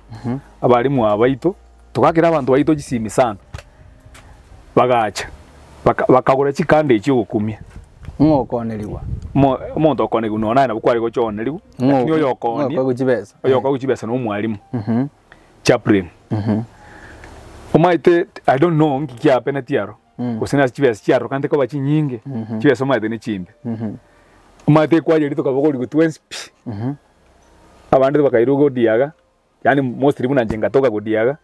abalimu aba baito, togakera abanto baito chisimi sana, bagacha, baka bakagora chikanda echi ogokumia. Ng'o okonerigwa? Omo omonto okonerigwa nonya naye nabo kware gocha oonerigwa, lakini oyo okoonia, Ng'o okoegwa chibesa? oyo okoegwa chibesa na omwalimu, chaplain. Omanyete I don't know nki kiapeneti aro, gose nase chibesa chiarokanete koba chinyinge, chibesa omanyete ne chimbe. Omanyete ekwayeria tokabogoria twensi pi. Abande bakairwa godiaga, yaani mostly buna inche ngatoka godiaga,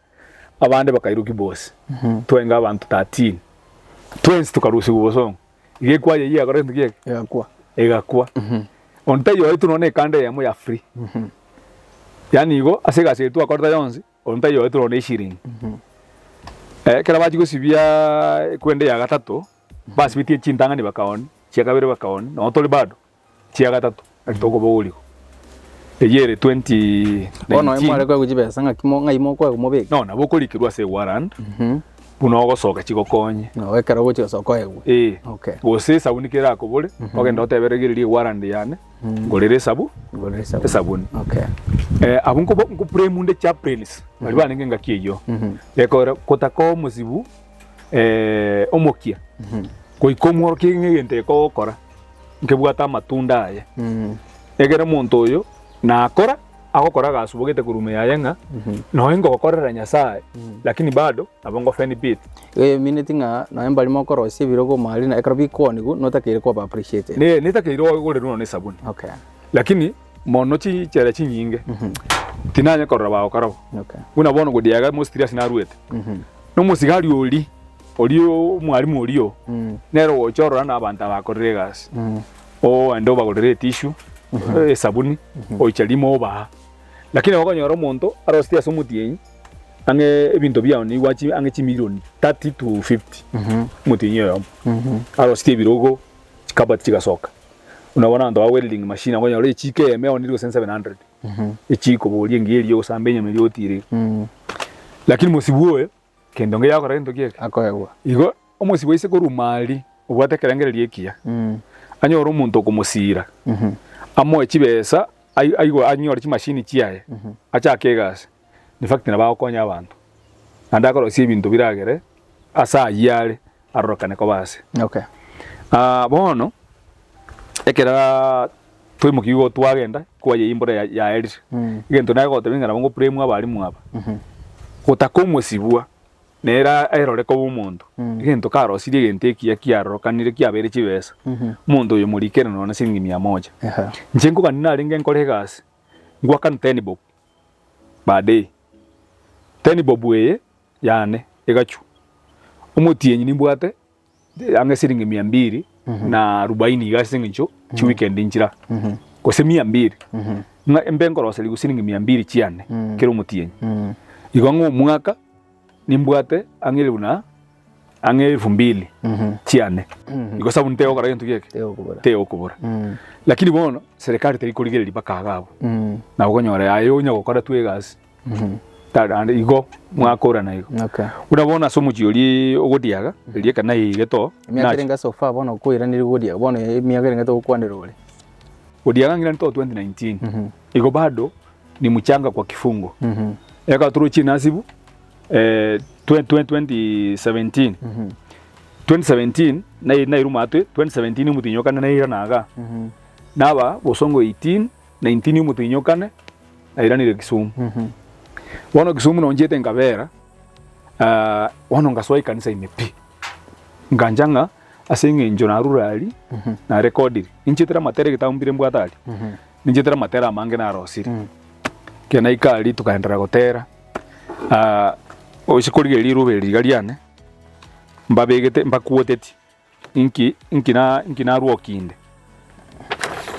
abande bakairwa Kibos, twaenga abanto 13, twensi tokarusigwa bosongo. Iga ekwaya eyio yakora gento ki eke? Egakwa. Egakwa. Onde taiyo oetwe nonya na ekanda eyemo ya free. Yaani igo ase egasi eye twakorete yonsi, onde taiyo oetwe nonya na eshiringi. Ekero bachia gosibiaaa ekwende ya gatato. Basibetie chintang'ani bakaoni, chia kabere bakaoni, nonya tore bado chia gatato nari tokobogorigwa. Eyio ere Bono 2019. mware koegwa chibesa ng'aki mo ng'ai mokoegwa mobeke? No, nabo okorikerwa ase ewarrant buna ogosoka chigokonye. No, ekero ogochia gosoka oegwe. Ee. Okay. Gose esabuni kerakobore, ogende otebe rigereria ewarrant yane, ngorere esabu, Ngorere esabuni. esabuni. Okay. Eh, abwo nkobo nkopremu nde chaplains baria barenge engaki eyio. Gekogera kotaka omosibu omokia, goika omworokie ng'a egento eke ogokora nkebwate amatunda aye. Ekero omonto oyo nakora, agokora agasubogete korwa ime yaye ng'a nonya ngogokorera Nyasaye, lakini bado nabo ngofenibit. Emineti ng'a nonya mbari mokorosia ebirogo omari na ekero bikwanigwa notakeire koba appreciated. Ne netakeire ogorerwe nonya esabuni. Okay. Lakini mono chinchera chinyinge tinanya korora bagokora bo. Okay. Buna bono godiaga mostly ase naruete. Nomosigari oria, oria omwalimu oria oo, nere ogocha orora na abanto aba bakorire egasi. Oende obagorere etissue, esabuni, oicha rimo obaa. Lakini okonyora omonto aroseti ase omotienyi, ang'e ebinto biao nigo achi ang'e chimilioni 30 to 50, omotienyi oyomo. Aroseti ebirogo, chikabati chigasoka. Buna bono abanto ba welding machine okonyora echiko eyemo eonire gose 700. Echiko boria engiya eria ogosamba enyama eria otiire iga. Lakini mosibwa oyo, kende onge yakora gento ki eke? Akoegwa. Igo omosibwa aise korwa aria, obwate ekerengererio ekiya, anyore omonto okomosiira, amoe chibesa, ai- aigo anyore chimashini chiaye, achake egasi, in fact nabo agokonya abanto. Naende akorosia ebinto biragere ase ayio are, arorokane koba ase. Okay. Bono, ekero twaimokia igo twagenda, kwayia embura ya- yaerire, egento nagotebia ng'a nabo ngopremwa abalimu aba, gotaka omosibwa, nere aerore koba omonto, egento karosirie egento ekiya kiarorokanire kiabeire chibesa, omonto oyo morikere nonya na siringi mia moja. Inche nkogania narenge nkore egasi, ngwakane ten bob per day, ten bob eye yane egachwa, omotienyi nimbwate ang'e siringi mia mbiri na arubaini iga ase eng'encho chiweekend nchira gose mia mbiri ng'a mbe nkoroserigwa siringi mia mbiri chiane kera omotienyi. Igo ng'a omwaka nimbwate ang'e elifu na ang'e elfu mbili chiane. Igo sabuni tegokora gento ki eke? Tegokobora. Tegokobora. Lakini bono serikali teri korigereria mpaka iga abwo. Nabo okonyora aye onya gokora tu egasi. Tari igo mwakorana igo. Okay. Buna bono ase omochie oria ogodiaga, eria ekero naigete oo, Emiaka nacha- erenge so far bono okoiraneria godiaga bono emiaka erenge togokwanera ore. Godiaga ng'ina nto 2019 igo bado ni mchanga kwa kifungo. Ekero torochie nasibu eh, 2017 2017 nai- nairuma atwe 2017 omotinyokane nairana igaa naba bosongo 18 19 omotinyokane nairanire Kisumu. Bono Kisumu nonchiete nkabera, bono ngasoa ekanisa ime pi. Ngancha ng'a ase eng'encho narure aria, narekodire, ninchietire amatera egetabu mbire mbwate aria, ninchietire amatera amange narosire. Ekero naika aria tokaenderera gotera, oise korigereria riruba eri riga riane, mbabegete mbakwoteti. Inki, inki na, inki narwa okinde?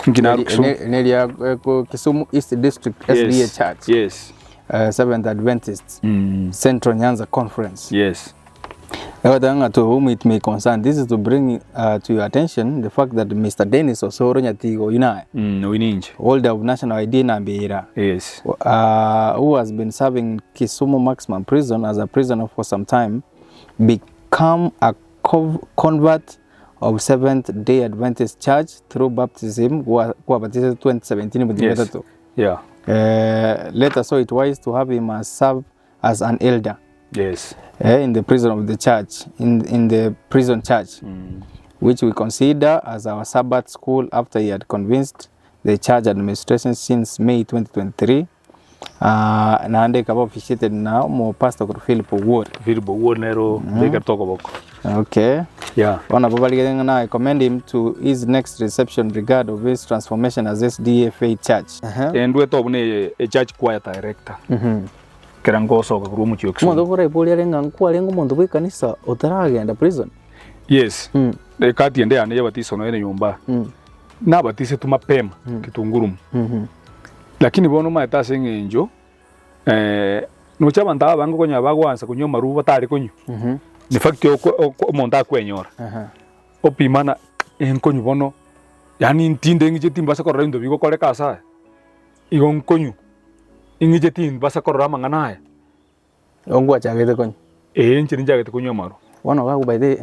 Inki narwa Kisumu? Eri neria Kisumu East District SDA Yes, Church. yes. Seventh Adventist Central Nyanza Conference. Yes. Egoteba ng'a to whom it may concern, this is to bring to your attention the fact that Mister Dennis Osoro Nyatigo oyio naye, Oyio ninche. holder of national ID number era, Yes. who has been serving in Kisumu Maximum Prison as a prisoner for some time, become a convert of Seventh Day Adventist Church through baptism kwabatisete 2017 mutinyi Yes. gatato. Yeah. Later saw it wise to have him as serve as an elder Yes. in the prison of the church in the prison church which we consider as our Sabbath school after he had convinced the church administration since May 2023 Naende ekaba officiated na omopastor korwa Philip Owuor. Philip Owuor nere obekerete okoboko. Okay. Yeah. Bono abwo barigete ng'a I commend him to his next reception regard of his transformation as SDA Faith Church. Endwete obwo ne echurch choir director. Ekero ngosoka korwa omochie o Kisumu. Omonto okoraboria are ng'a nkwarenge omonto bwe ekanisa otaragenda prison? Yes. Ekati ende yane y'ebatiso noyo ere nyomba. Nabatisetwe mapema Kitungurumu. Lakini bono omanyete ase eng'encho noche abanto aba abange okonyora bagoansa konywa amarwa batari konywa, in fact omonto akwenyora. Opimana enkonywa bono, yaani ntinde ng'iche timbasa korora ebinto bigokoreka ase aya, igo nkonywa, ing'iche timbasa korora amang'ana aya. Igo ngwachagete konywa? Ee inche ninchagete konywa amarwa. Bono iga by the way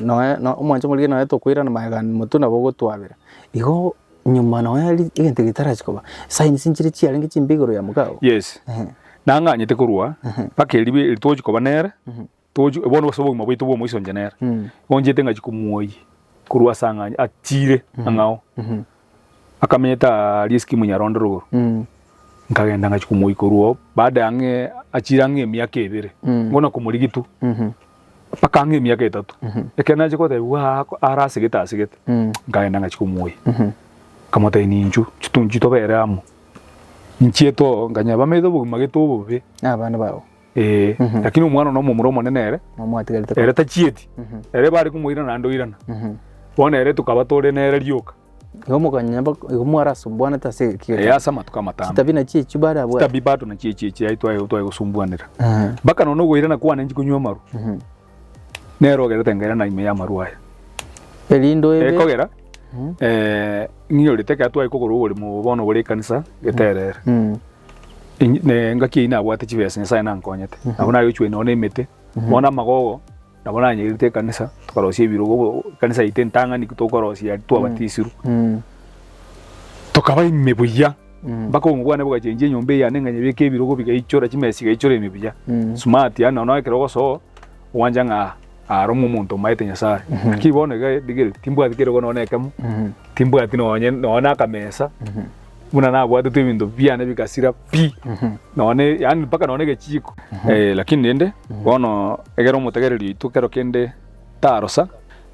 noe no omwancho omorige noe tokoirana magega motwe nabo ogotwabera. Igo nyuma noe ri egento getarachi koba, signs nchire chiarenge chimbe igoro ya mokao? Yes, nang'anyete korwa mpaka erio eri togochi koba nere, togochi bono ase obogima bwaito bwa omoiso inche nere, igo nchiete ngachia komuoyia korwa ase ang'anye achire ang'ao, akamenyete aaria eskimu Nyarondo rogoro, nkagenda ngachia komuoyia korwa oo, baada ya ang'e achire ang'e emiaka ebere, bono komorigia tu, mpaka ang'e emiaka etato, ekero nachia kotebiwa aa ara asegete asegete, nkagenda ngachia komuoyia, nkamotebia ninchu, inchu inchu tobere amo, inchiete oo nkanyora bamenyete obogima gete obobe. Na abana bao. Ee, lakini omwana one omomura omonene ere, Nomwatigarete ere tachieti, ere bare komoirana naende oirana. Bono ere tokaba tore nere rioka. Igo mokanya bak- igo mwarasumbuanete ase egeki Ee, gete. ase amatuko amatambe. Chitabi nachio echio bare abwate. Chitabi bado nachio echi echi aye twaye gosumbuanera. Ehe. Mpaka nonya okoirana kwane inche konywa amarwa, nere ogerete nkairana ime y'amarwa aya. Erinde oebe. Ekogera, ng'iyorete ekero twaye kogora oboremo bono bore ekanisa geterere. Inyi- ne engaki eyio nabwate chibesa Nyasaye nankonyete, nabo nagochia nonya na emete, bono amagogo nabo nanyerete ekanisa, tokarosia ebirogo obo ekanisa yaito entang'ani tokorosia aria twabatisirwe, tokaba ime buya, mpaka obogima bwane bogachenchia enyomba eye yane nganyebeka ebirogo bigaichora chimesa chigaichora ime buya, smart yaani nonya ekero ogosoa ogwancha ng'a aro omonto omaete Nyasaye. Lakini bono iga rigereria timbwati kerogo nonya ekemo, timbwati nonye nonya na akamesa. Buna nabwatete ebinto biane bigasira pi, nonye yaani mpaka nonye egechiko. Lakini rende bono ekero omotegereri oito kero kende tarosa,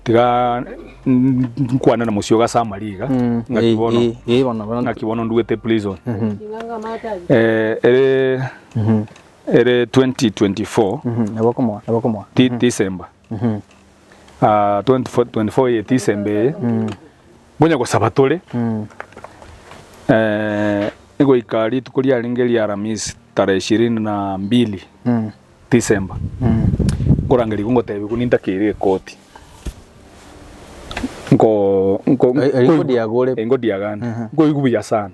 tiga nkwane na mosio ase amariga, ng'aki bono ng'aki bono nduete prison. Ere ere 2024 December, 2024 eye December eye. Ngonya gosaba tore, goika rituko riarenge ria Aramisi tarehe ishirini na mbili December, nkorangerigwa ngotebigwa nintakeire ekoti, nko nko Eri ngodiaga ore. Eh, ngodiaga nde, nkoigwa buya sana,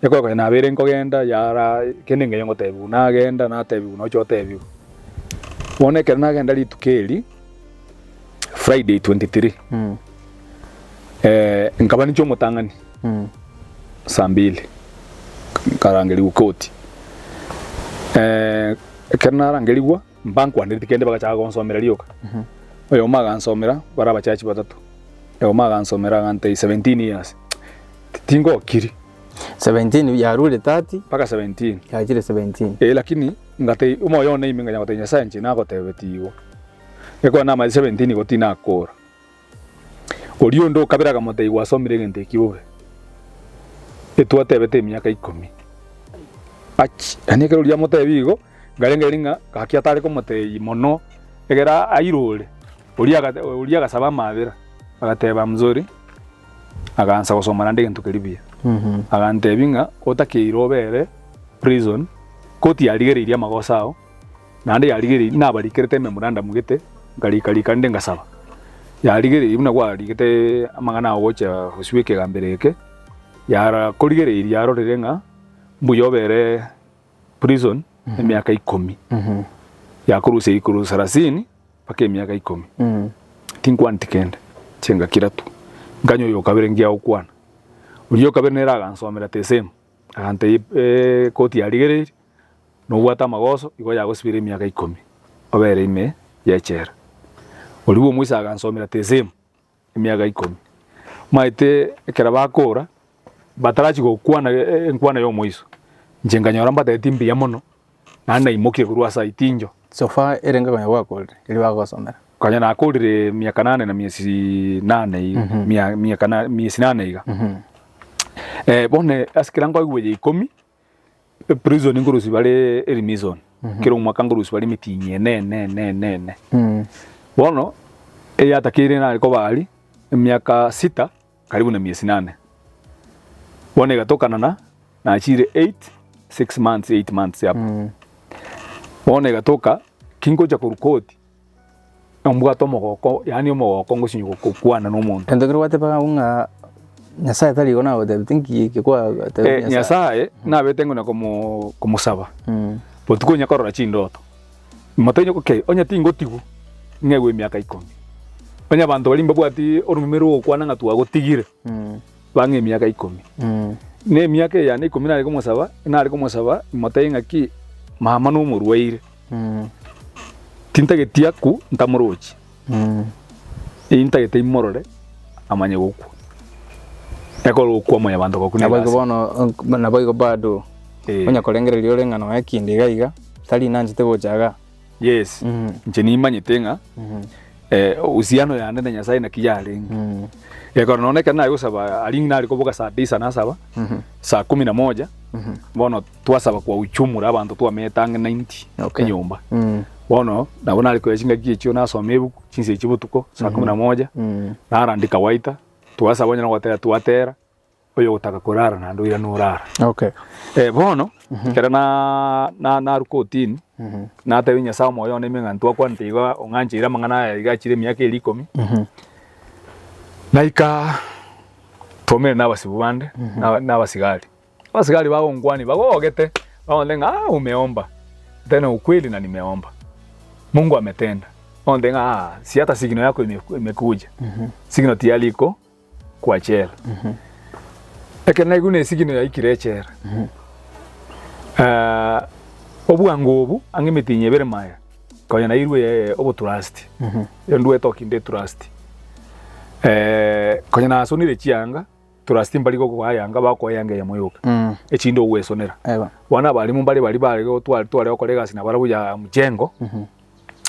ekero konya nabeire nkogenda yara kende ngenye ngotebigwa nagenda natebigwa nocha otebigwa. Bono ekero nagenda rituko eri. Friday 23 nkaba ninche omotang'ani saa mbili nkarangerigwa koti ekero narangerigwa mbankwanereti kende bagachaka gonsomera rioka oyomo agansomera bare abachachi batato oyomo agansomera agantebia 17 years tingokiri 17 yarure 30 mpaka 17 yachire 17 eh lakini ngatebia omoyo one ime nkanya gotebia Nyasaye inche nagotebetie igo. Ekero namanyete 17 igo tinakora. Oria onde okabere akamotebia gwasomire egento eki bobe, etwatebete emiaka ikomi. Achi! Yaani ekero oria amotebia igo, nkarengereria ng'a gaki atare komotebia mono, ekero airore, oria agate oria agasaba amabera, agateba I'm sorry, agaansa gosoma naende egento keria buya. Agantebia ng'a otakeire obere prison, koti yarigereirie amagoso ao. Naende yarigereirie, nabarikerete ememorandum gete, nkarika rika rinde ngasaba. Yarigereirie buna kwarigete amang'ana ao gocha gosiba ekegambero eke, yara korigereirie yarorire ng'a mbuya obere prison emiaka ikomi, yakorusia igoro sarasini mpaka emiaka ikomi. Tinkwaneti kende, inche ngakira tu, nkanywa oyo okabere ngiya gokwana. Oria okabere nere agansomera the same, agantebia ekoti yarigereirie. Nobwate amagoso, igo yagosibire emiaka ikomi, obere ime y'echela. Oria bw'omoisa agansomera tesemu emiaka ikomi. Omanyete ekero bakora, batarachia gokwana enkwana y'omoiso, inche nkanyora mbatebetie mbuya mono, naende naimokia korwa ase ayio tincho. So far ere nkonya gwakorire erio bagosomera. Konya nakorire miaka nane na miesi nane iga, mia- miaka na miesi nane iga. Bono ase ekero nkoigwa ya ikomi. Eprison nkorusia bare erimison, kera omwaka nkorusia bare emitinyi ene ene ene ene ene. Bono, eyatakeire nare koba aria, emiaka sita, karibu na miezi nane. Bono egatokana na, nachire eight, six months, eight months hapo. Bono egatoka, ki ngocha korwa koti. Nombwate omogoko, yaani omogoko ngosinywa gokwana na omonto. Egento keria gwateba abwo ng'a Nyasaye tari igo nagotebeti nki eke kwatebeti Eh, Nyasaye nabete ng'o na komo komosaba, botuko onya korora chindoto, motenye okay, onye tingotigwa, ng'egwe emiaka ikomi. Onye abanto baria mbabwati oromeme rogokwana ng'a twagotigire, bang'e emiaka ikomi. Na emiaka eye yane ikomi nare komosaba, nare komosaba motebie ng'aki mama nomorwaire. Tintageti akwo ntamorochi, intagete imorore amanye gokwa. Ekero ogokwa mwanyabanto gokwa Naboigo negasi. bono naboigo bado Eh. onya korengereria ore ng'a nonya ekindi iga iga tari nanchete gocha igaa. Yes, inche nimanyete ng'a uhusiano yane na Nyasaye naki yarenge. Ekero nonya ekero nare gosaba aria nare koboka saa tisa nasaba, saa kumi na moja, bono twasaba kwa uchumura abanto twamenyete ang'e 90 Okay. enyomba. Bono nabo nare koya chingaki echio nasoma ebuku chinsa echio botuko saa kumi na moja, narandika waita, twasaba onye nogotera twatera, oyogotaka korara naende oirane orara. Okay. Bono, ekero na na narwa kotini, natebia Nyasaye omoyo one ime ng'a ntwakwanete iga ong'ancheire amang'ana aya iga achire emiaka ere ikomi, naika twaumerana na abasibu bande, na na abasigari. Abasigari bagonkwania bagogete, bagontebia ng'a ah umeomba, tena ukweli na nimeomba, Mungu ametenda. Bagontebia ng'a ah si hata signal yako imekuja, signal tiyari iko kwa chela. Ekero naigure ne signal yaikire echela, obwango obo ang'e emetienyi ebere magega, konya nairwe obotrust, ndwete okinde etrust, konya nasonire chianga. Trust mbari gokoa yanga bakoa eyanga eyemo yoka echinde ogwesonera. Bono abalimu mbare baria bare gotware tware gokora egasi nabarabwo ya mjengo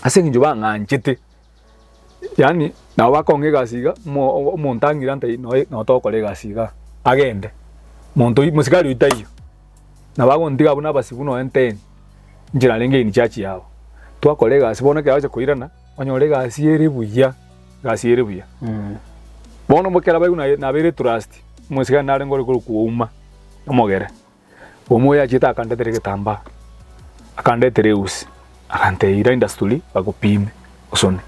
ase eng'encho bang'anchete yaani nabo bakong'a egasi iga omo omonto ang'ire ante noe noo togokora egasi igaa agende monto oyio mosigari oyio taiyo nabo agontiga abwo na abasibu nonya nteni inche narenge in charge yabo. Twakora egasi bono ekero agocha koirana onyore egasi ere buya. Egasi ere buya. Bono ekero abaigwa naye nabeire trust, omosigani narenge ore korokwa Ouma, omogere. Ouma oyo achiete akandetera egetambaa, akandetera eusi, akantebia ira industry bagopime osone.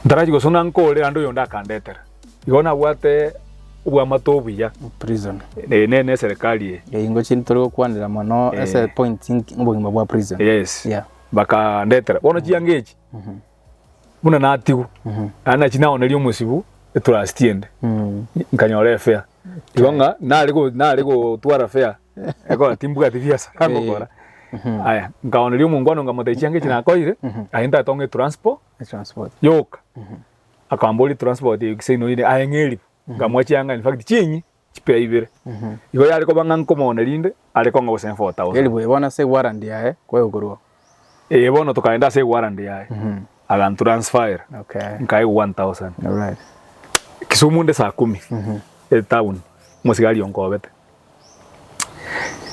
Ntarachia gosona nkore naende oyonde akandetera. Igo nabwate obwamate obuya Prison. ne ne eserekari eye. Eye ngochi tori gokwanera mono ase point obogima bwa prison. Yes. Yeah. Bakandetera. Bono chianga echi, Buna natigwa, naende nachi naoneria omosibu etrust ende, nkanyora efare. Igo ng'a nare go nare gotwara fare, ekora timbwati biasara ngokora. Aya, nkaoneria omongwana nkamotebia chianga echi nakoeire, aye ntagete ong'e etransport Transport. yoka. Akamboria transport eye gose ino ere aye ng'a elifu, nkamoa chianga in fact chinyi chipea ibere. Igo yare koba ng'a nkomoona rinde, are kong'a gose 4000. Elifu eye bono ase ewarrant yaye kwaegokorwa. Ee bono tokaenda ase ewarrant yaye, agantransfera, Okay. nkaegwa 1000. Alright. Kisumu nde saa kumi, etown, omosigari onkobete.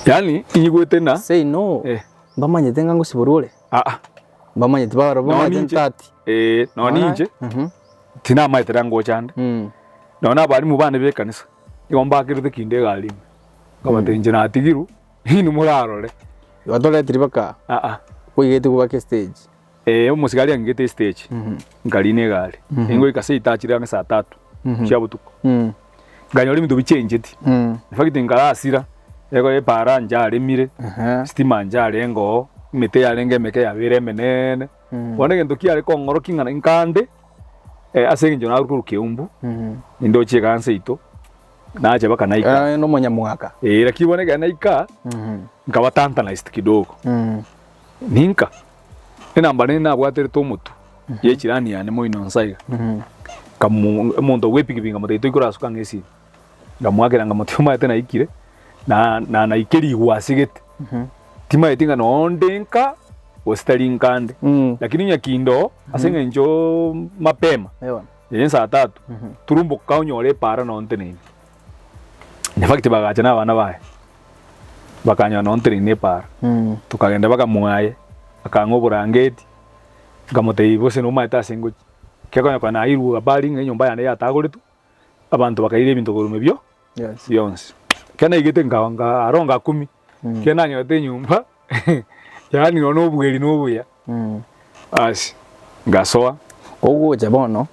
Yaani inyigwete ng'a Say no. Eh. Mbamanyete ng'a ngosiborwa ore. aa, Mbamanyete barabwo Nonye bamanyete inche- ntati. eh, nonye inche, tinamaete rero ngocha nde. Nonye na abalimu bane ba ekanisa, nigo mbakerete kinde egari ime, nkabatebia inche natigirwe, inwe morarore. Batoretiri baka Aa. oigete kobaka estage. Eh, omosigari ang'igete estage, nkarina egari, ningoika seito achire ang'e saa tatu chia botuko, nkanyora ebinto bichencheti, in fact nkarasira, ego epara njaremire, stima njarenge oo, emete yarenge emeke yabeire emeneene, bono egento kiare kong'orokia ng'a nkande. Ase engencho narure korwa Keumbu, nindoche iga nseito, nacha mpaka naika. Aye nomonyamwaka. Eh, lakini bono ekero naika, nkaba tantalized kidogo. Ninka, enamba nere nabwaterete omotwe, ya echirani yane moino nsa iga. Nkamu omonto bwa epikipiki nkamotebia toikorasuka ang'e esimi. Nkamoakera nkamotebia omanyete naikire, na na naikire rigwasi gete. Timaeti ng'a nonde nka, gose tari nka nde. Lakini nyakindo oo, ase eng'encho mapema, eye saa tatu, turumboka onyore epaara noo nteneine. In fact bagacha na abana baye, bakanyora noo nteneine epaara. Tokagenda mpaka mwaye, akang'a oborangeti, nkamotebia gose nomaete ase ngochia. Ekiagera konya nairwe habari ng'a enyomba yane yatagoretwe, abanto bakaira ebinto korwa ime bio. Bionsi. Ekero naigete nka nka aro ngakumi, ekero nanyorete enyomba, yaani nonya na obweri na obuya, basi ngasoa. Ogocha bono,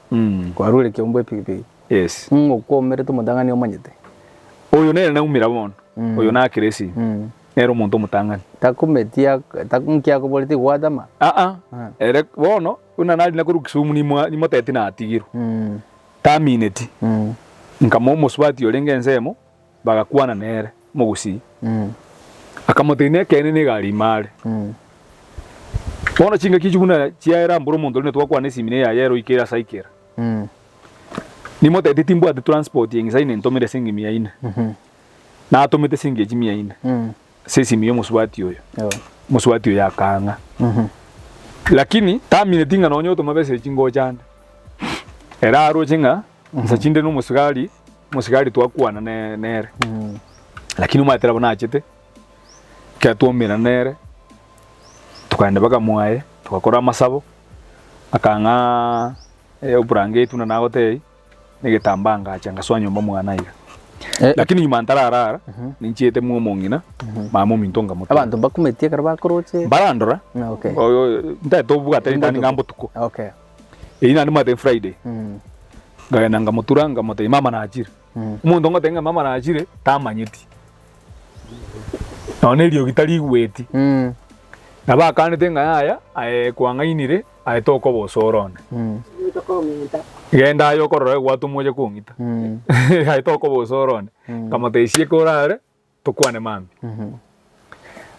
kwarure ekeombe epigipigi. Yes. Ng'o okwomerete omotang'ani omanyete? Oyo nere naumera bono, oyo nakire esimi, nere omonto omotang'ani. Takumeti nki akoboretie gwatama? Aa, ere bono buna narina korwa Kisumu nimo nimotebeti natigirwe, tamineti, nkamoa omosubati orenge ensemo, bagakwana nere, omogusii, akamotebia nekeene negari ime are. Bono chingaki echio buna chiaera mboro omonto orinde twakwana esimi na eyaye ere oikeire ase aikera. Nimotebeti timbwati transport eng'isa ine ntomere ase eng'imia ine. Natomete siringi echi mia ine ase esimi ya omosubati oyo. Omosubati oyo akang'a. Lakini tamineti ng'a nonye otoma besa echi ngocha ande. Ere aroche ng'a nsa chinde na omosigari, omosigari twakwana ne nere. Lakini omanyete nabo nachete, ekero twaumerana nere, tokagenda mpaka mwaye, togakora amasabo, akang'aa oburangeti buna nagotebia. na egetambaa ngacha ngasoa nyomba mwane aiga. Lakini nyuma ntararara, ninchiete mwa omong'ina, mama ominto nkamotoma. Abanto mbakumetie ekero bakoroche? Mbarandora, Okay. oyo ntaete obwate ritani ng'a mbotuko. Okay. Eyio naende mwate Friday, nkagenda nkamotura nkamotebia mama nachire. Omonto ngotebia ng'a mama nachire, tamanyeti. Nonya na eriogi tarigweti. Nabo akanete ng'a yaya, aye kwang'ainire, Aye tokoba osoro one. Genda aye okorora egwatwa oche kong'ita. Aye tokoba osoro one. Nkamotebia sieka orare, tokwane mambia.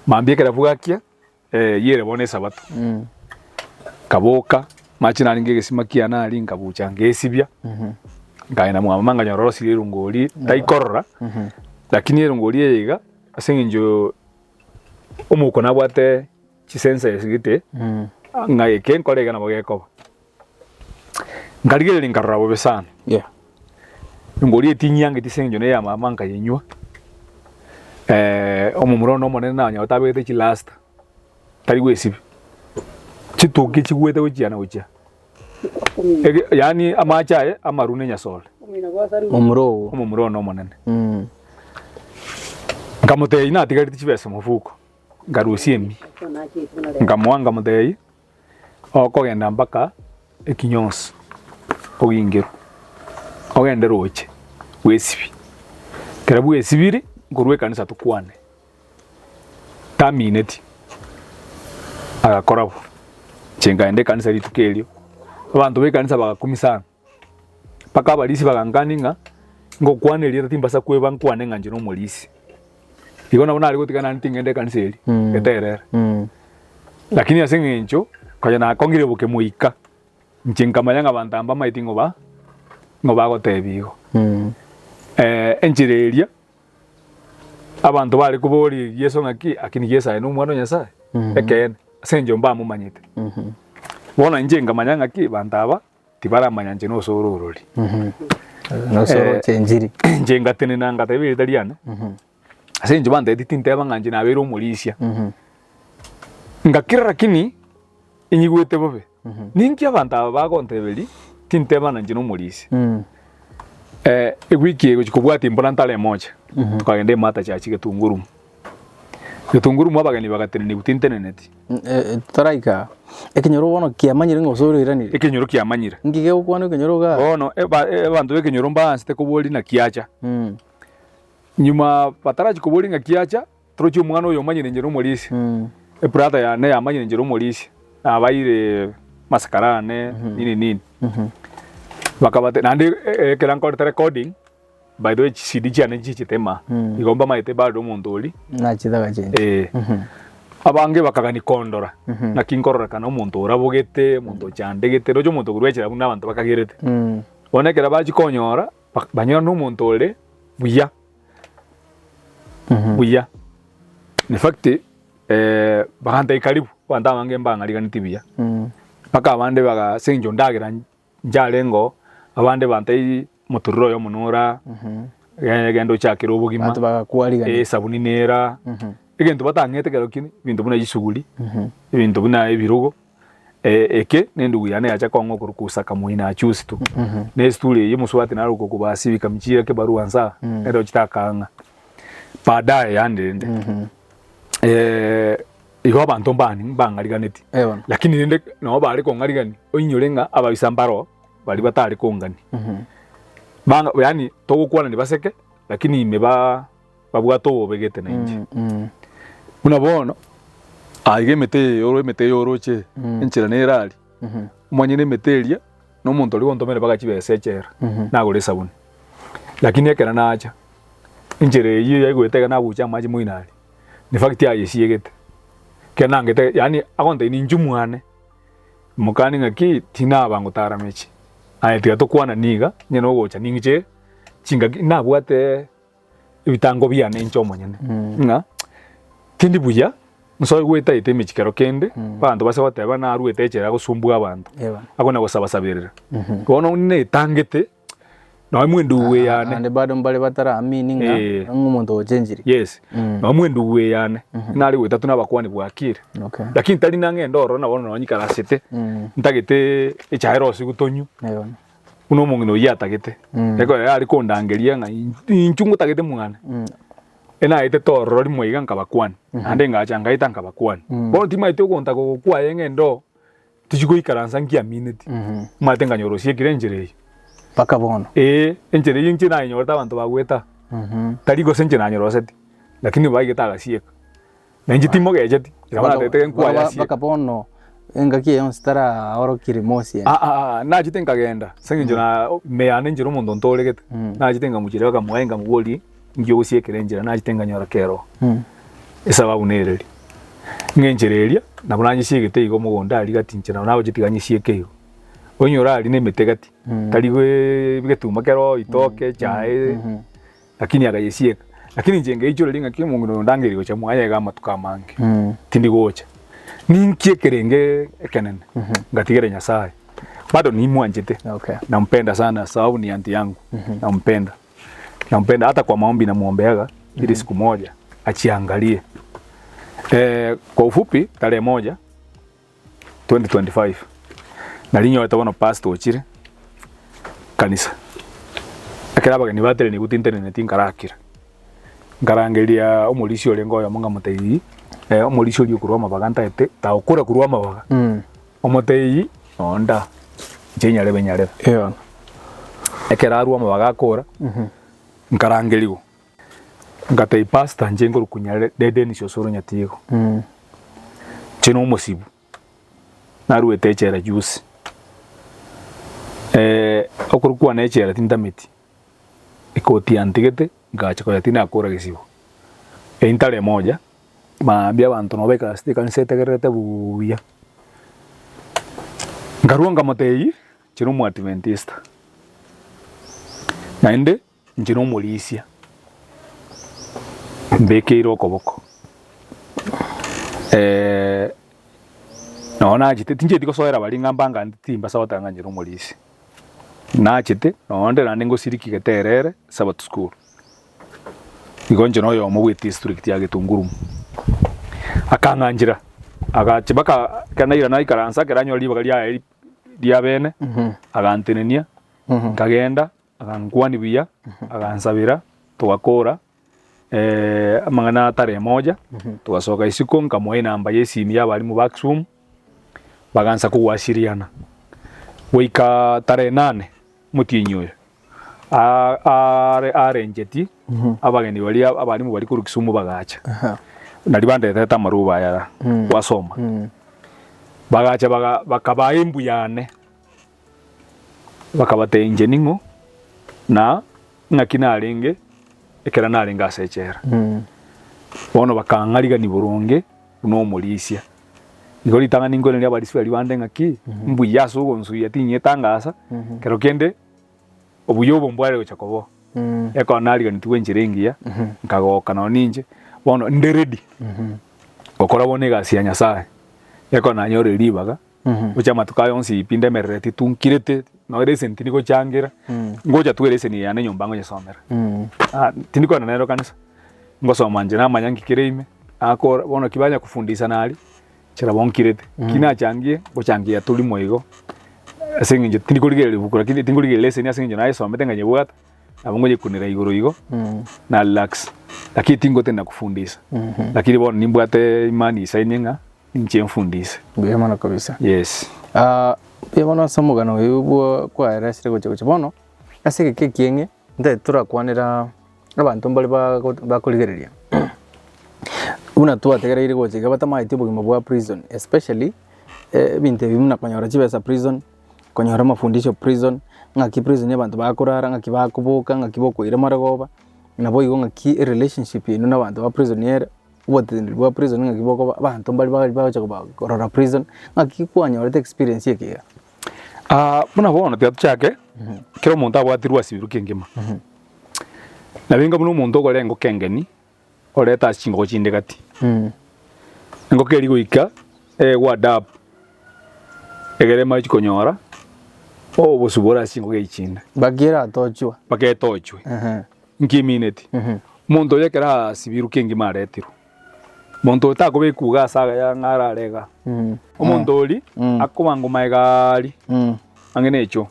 Mambia ekero bwakia, eyio ere bono esabato. Nkaboka, amache narenge egesima kiane aria nkabucha ngesibia, nkagenda mwa mama nkanyora orosirie erongori, taikorora, lakini erongori eye iga, ase eng'encho omouko nabwate. Chisenses gete, ng'a eke nkore iga nabo gekoba. Nkarigereria nkarora bobe sana. Yeah. Ngoria etinyangeti ase eng'encho neye ya mama nkayenywa, omomura one omonene nanyora otabegete chilasta, tari gwesibia, chituki chigwete gochia na gochia. Ege yaani amache aye amaru na enyasore. Momura oo. Omomura one omonene. Nkamotebia natigareti chibesa mofuko. Nkarusia emi, nkamoa nkamotebia, Okogenda mpaka ekinyonsi ogingerwe, ogende roche bwesibie. Ekero bwesibiri, nkorwa ekanisa tokwane. Tamineti, agakora bo. Inche nkaenda ekanisa rituko erio, abanto ba ekanisa bagakumia sana. Mpaka abarisia bagankania ng'a ngokwana erieta timbasa kweba nkwane ng'a inche nomorisia. Igo nabo nare gotiga naende tingenda ekanisa eria, eterere. Lakini ase eng'encho konya nakongire bokemoika, inche nkamanya ng'a abanto aba mbamaeti ng'o ba ng'o bagotebia igo. Enchera eria, abanto bare koboria Yeso ng'aki, lakini Yeso aye nomwana o Nyasaye? Ekeene, ase eng'encho mbamomanyete. Bono inche nkamanya ng'aki abanto aba. Tibaramanya inche nosoro orori. Nosoro ochenchiri. Inche ngatenena ngateba erieta riane, ase eng'encho bantebetie tinteba ng'a inche nabeire omorisia. Ngakira rakini, inyigwete bobe. Ninki abanto aba bagonteberia, tinteba ng'a inche nomorisia. Ewiki egochia kobwatia mbora ntare mocha, tokagenda emata church Getungurumu. Getungurumu abageni bagatenenigwa tinteneneti. Toraika ekenyoro bono kiamanyire ng'a osoro oiranire. Ekenyoro kiamanyire. Inki gegokwana ekenyoro igaa? Bono eba- abanto b'ekenyoro mbaansete koboria naki acha. Nyuma batarachia koboria ng'aki acha, toroche omwana oyo omanyire inche nomorisia. Ebrother yane yamanyire inche nomorisia, nabaire amasakara ane, nini nini. Bakabate naende ekero nkorete recording. By the way chisidi chiane nchichete ma igo mbamaete bado omonto oria Nachitaka chinche. eh abange bakagani kondora naki nkororekana omonto orabogete omonto ochandegete roche omonto okorwa echela buna abanto bakagerete bono ekero bachia konyora bak banyora na omonto ore buya buya in fact bagantebia karibu abanto abange mbang'ariganeti buya mpaka abande baga ase eng'encho ndagera Ncharengo oo, abande bantaiyi moturiro oyomo nora, genda ochakere obogima, Abanto bagakwarigania. esabuni nera, egento batang'ete ekero kende, ebinto buna chisuguri, ebinto buna ebirogo, eke na endugu yane yacha kong'a okorokwa Osaka moino achusi tu, na esituri eyio omosubati nare okokobasi bikamchira kebarua nsa, nere ochete akang'a, baadaye yaani rende. Igo abanto mbani mbang'ariganeti, Eh bono. lakini rende nabo bare kong'arigania, oinyore ng'a ababisa mbaro baria batare kongania. Banga yaani togokwanani baseke, lakini ime ba babwate obobe gete na inche. Buna bono, aiga emete eye oro emete eye oroche enchera nere aria, omanye na emete eria, na omonto oria gontomera mpaka chibesa echera, nagore esabuni. Lakini ekero nacha, enchera eyio yaigwete iga nabucha amache moino aria, in fact ayesiegete, ekero nangete yaani agontebia ninchu mwane, mokani ng'aki tinaba ngotara mechi, aye tiga tokwanani iga, onye nogocha ning'iche chingaki nabwate ebitango biane inche omonyene, ng'a tindi buya nsoe goetaete emechie kero kende, abanto base goteba naruete echela gosumbua abanto, akona gosabasaberera. Bono netangete nonya mwendugu eyane. Naende bado mbare bataraamini ng'a Eh. ng'a omonto ochenchire. Yes, nonya mwendugu eyane, nare goeta tu nabakwani bwakire. Okay. Lakini tari nang'ende ororo na bono nonya nyikarasete, ntagete echae erosiwu tonywe. Eh bono. Buna omong'ina oyio atagete, ekero yare kondangeria ng'a inchuo ngotagete mwane, enaetete ororo rimo iga nkabakwania, naende ngacha ngaeta nkabakwania. Bono timaeti ogontaka oko kwaye ng'ende oo, tichi goikaransa nkiamineti, omanyete nkanyora osiekire enchera eyio. Mpaka bono. Eeh, enchera eyio inche nayenyorete abanto bagoeta, tari gose inche nanyoroseti, lakini baigete agasieka. Na inche timogecheti, ekero natete nkwaya asie. Mpaka bono engaki eye yonsi taraorokia remorse ende. Ah, ah, ah, nachete nkagenda ase eng'encho na ime yane inche omonto ntoregete. Nachete nkamochiera bakamoa nkamoboria nki ogosiekera enchera nachete nkanyora kero. Esababu nereri, ng'a enchera eria nabo nanyesiegete igo omogondo aria gati inche nabo nagochia tiga nyesieke igo. Onyore aria na emete gati, tari getuma kero itoke echae. Lakini akayesieka. Lakini inche ngeichoreria ng'aki omong'ina oyo ondangerie gocha mwaye iga amatuko amange, tindi gocha. Ninki ekerenge ekenene? Ngatigera Nyasaye. Bado nimwanchete, Okay. nampenda sana sababu ni aunty yangu, nampenda. Nampenda hata kwa maombi namuombeaga ili siku moja achiangalie. Kwa ufupi tarehe moja 2025 nari nyorete bono pastor ochire kanisa, ekero abageni batenenigwe tinteneneti nkarakira, nkarangeria omorisia orenge oyomo nkamotebia omorisia oria okorwa amabaga ntagete tagokora korwa amabaga, omotebie nonda inche nyarebe nyarebe. Ekero arwa amabaga akora, nkarangerigwa. Ngatebia pastor inche nkorokwa Nyarere Dennis Osoro Nyatiego, inche na omosibu, naruete echela juzi, okorokwa kwane echela tintameti, ekoti yantigete ngacha konya tinakora gesibo, eywo ntare moja, maambia abanto nabo baikarasete ekanisa etegererete buuya. Nkarua nkamotebia, inche na omoadventista, naende. Inche nomorisia, mbekeire okoboko, nonye nachete tincheti gosoera baria ng'a mbanga timbasa goteba ng'a inche nomorisia. Nachete nonye naende ngosiriki geterere sabbath school, igo inche noyomo bwe district ya Gitunguruma. Akang'anchera, agacha mpaka ekero nairana naikaransa ekero anyora ribaga riaye ria bene, agantenenia, nkagenda. Agankwania buya, agansabera, togakora amang'ana atare emoja, togasoka isiko nkamoa enamba ya esimi ya abalimu ba Kisumu, bagansa kogwasiriana. Goika tarehe nane omotienyi oyo, are arencheti abageni baria abalimu baria korwa Kisumu bagacha, naria bandeterete amaruba aya gwasoma. Bagacha baga bakabaa embuya yane. Bakabatebia inche ning'o, na ng'aki narenge ekero narenge ase echela. Bono bakang'arigania boronge buna omorisia. Igo ritang'ani nkoiraneria abarisia baria bande ng'aki, mbuya ase ogonsuia tinyetangasa, kero kende obuya obo mbware gocha koba oo. Ekero nariganetigwe enchera engiya, nkagoka nonya ninche, bono inde ready gokora bono egasi ya Nyasaye. Ekero nanyorire ribaga. Gochia amatuko aya onsi pi ndemerereti tunkirete nonya leseni tindi gochangera, ngocha tu eleseni eye yane nyomba ngonyesomera. Tindi kogenda nero kanisa, ngosoma inche namanya nki kere ime, nakora bono ki banya kofundisana aria, nchera bo nkirete. Ki nachangie, ngochangia tori moigo, ase eng'encho tindi korigereria ebuku lakini tindi korigereria leseni ase eng'encho nayesomete nkanyebwata, nabo ngonyekunera igoro igo, na relax. Lakini tingotenena kofundisa. Lakini bono nimbwate imani isaine ng'a ninche mfundise. Mbuya mono kabisa. Yes. Ah, mbuya mono ase omogano oyo bwo kwaeresire gocha gocha. Bono, ase egeka ekieng'e, ntagete torakwanera abanto mbare bago bakorigereria, buna twategereire gocha iga batamaeti obogima bwa prison especially, ebinto ebi buna konyora chibesa prison, konyora amafundisho prison, ng'aki prison abanto bakorara, ng'aki bakoboka, ng'aki bokoira marogoba, naboigo ng'aki erelationship yaino na abanto ba prison ere, oboteneneri bwa prison ng'aki bokoba, abanto mbare bagari bagocha koba korora prison, ng'aki kwanyorete experience eke iga. Buna bono tiga tochake, kera omonto abwatirwe asibirwe kengima. Nabo inga buna omonto ogora engoko engeni, orete ase chingoko chinde gati. Engoko eria goika egwe adabu, egere emanye chikonyora obosu bore ase chingoko echi chinde. Mpaka eratochwe. Mpaka etochwe. Nki emineti? Omonto oyo ekero asibirwe kengima aretirwe, monto oyo takobekwa iga ase agaya ng'a arare igaa. Omonto oria akobangwa magega aria ang'e na echoo,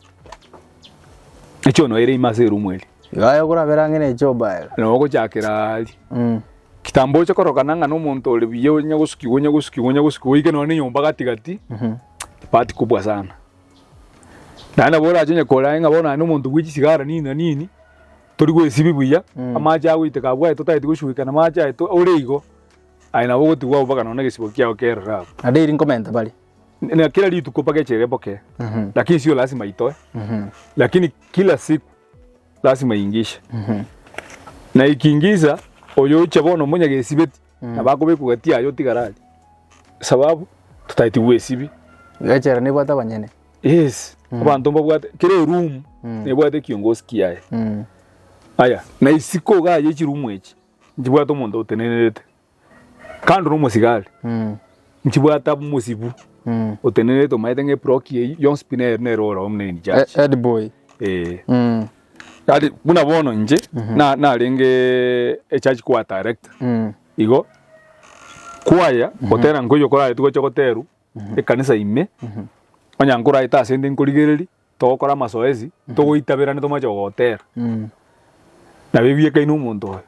echoo noyo ere ime ase eroom eria. Igo aye okorabera ang'e na echoo baega. Nabo ogochakera aria. Kitambo oche korokana ng'a na omonto ore buya onya gosukigwa onya gosukigwa onya gosukigwa oike nonya na enyomba gati gati, bahati kubwa sana. Naende nabo orache onye kore ang'e ng'a bono naende omonto bwe chisigara nini na nini, tori goesibia buya, amache agoiteka abwo aye totageti goshughulika na amache aye to ore igo, aye nabo ogotigwa abwo mpaka nonya na egesibo kiago kerore abwo. Naende eri nkomenta bare. Na kera rituko mpaka echere epokee, lakini sio lazima itoe, lakini kila siku lazima iingishe. Na ikiingiza, oyocha bono omonyagesibeti, nabo akobekwa gati aye otigare aria, sababu totageti gwesibia. Echela nebwate abanyene. Yes, abanto mbabwate kera eroom nebwate ekiongosi kiaye. Aya, na isiko iga aye chiroom echi, nchibwate omonto otenenerete, kando na omosigari, nchibwate omosibu otenenerete omanyete ng'a eblock eywo yonsi pi nere nere ore buna in charge. Head boy. Eh. Yaani buna bono inche, na narenge echurch choir director, igo choir gotera nkoiyo koraetwe gocha goterwa. Ekanisa ime, onye nkoraete ase inde nkorigereria, togokora amasoesi, togoitaberane tomache gogotera. Nabo ebiekaine omonto oyo.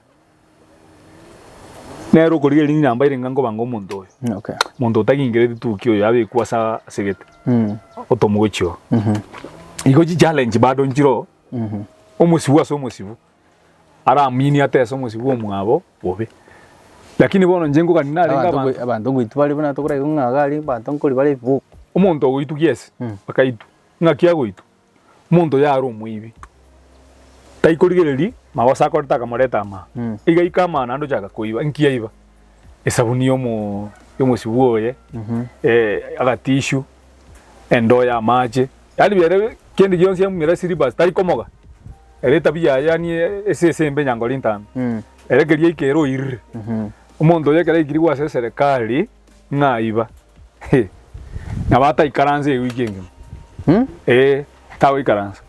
Nere okorigereria ng'a mbaire ng'a nkobanga omonto oyo. Okay. Monto otagingereti tuki oyo abekwe ase asegete, otomwa gochia oo. Igo chichallenge bado nchire oo, omosibu ase omosibu. Araminie atese omosibwa omwabo bobe. Lakini bono inche nkogania narenge Abanto abanto. nkoi- abanto nkoitwa bare buna tokoraigwa ng'a iga aria abanto nkori bare ebibuku. Omonto ogoitwa giese, akaitwa, ng'aki agoitwa? Omonto oyo are omoibi, taikorigereria magoso akorete akamoreta amaa. Iga aika amaa naende ochaka koiba, nki aiba? Esabuni yomo yomosibwa oye, agatishu, endoo ya amache, yaani biare kende gionsi amumera silibasi tari komoga. Ere etabia yaye yaani esese embe nyangori ntambe. Ere keria aika ere oirire. Omonto oyo ekero aikirigwe ase eserekari ng'a aiba, he, nabo ataikaranse ewiki engima. Ee, tagoikaransa.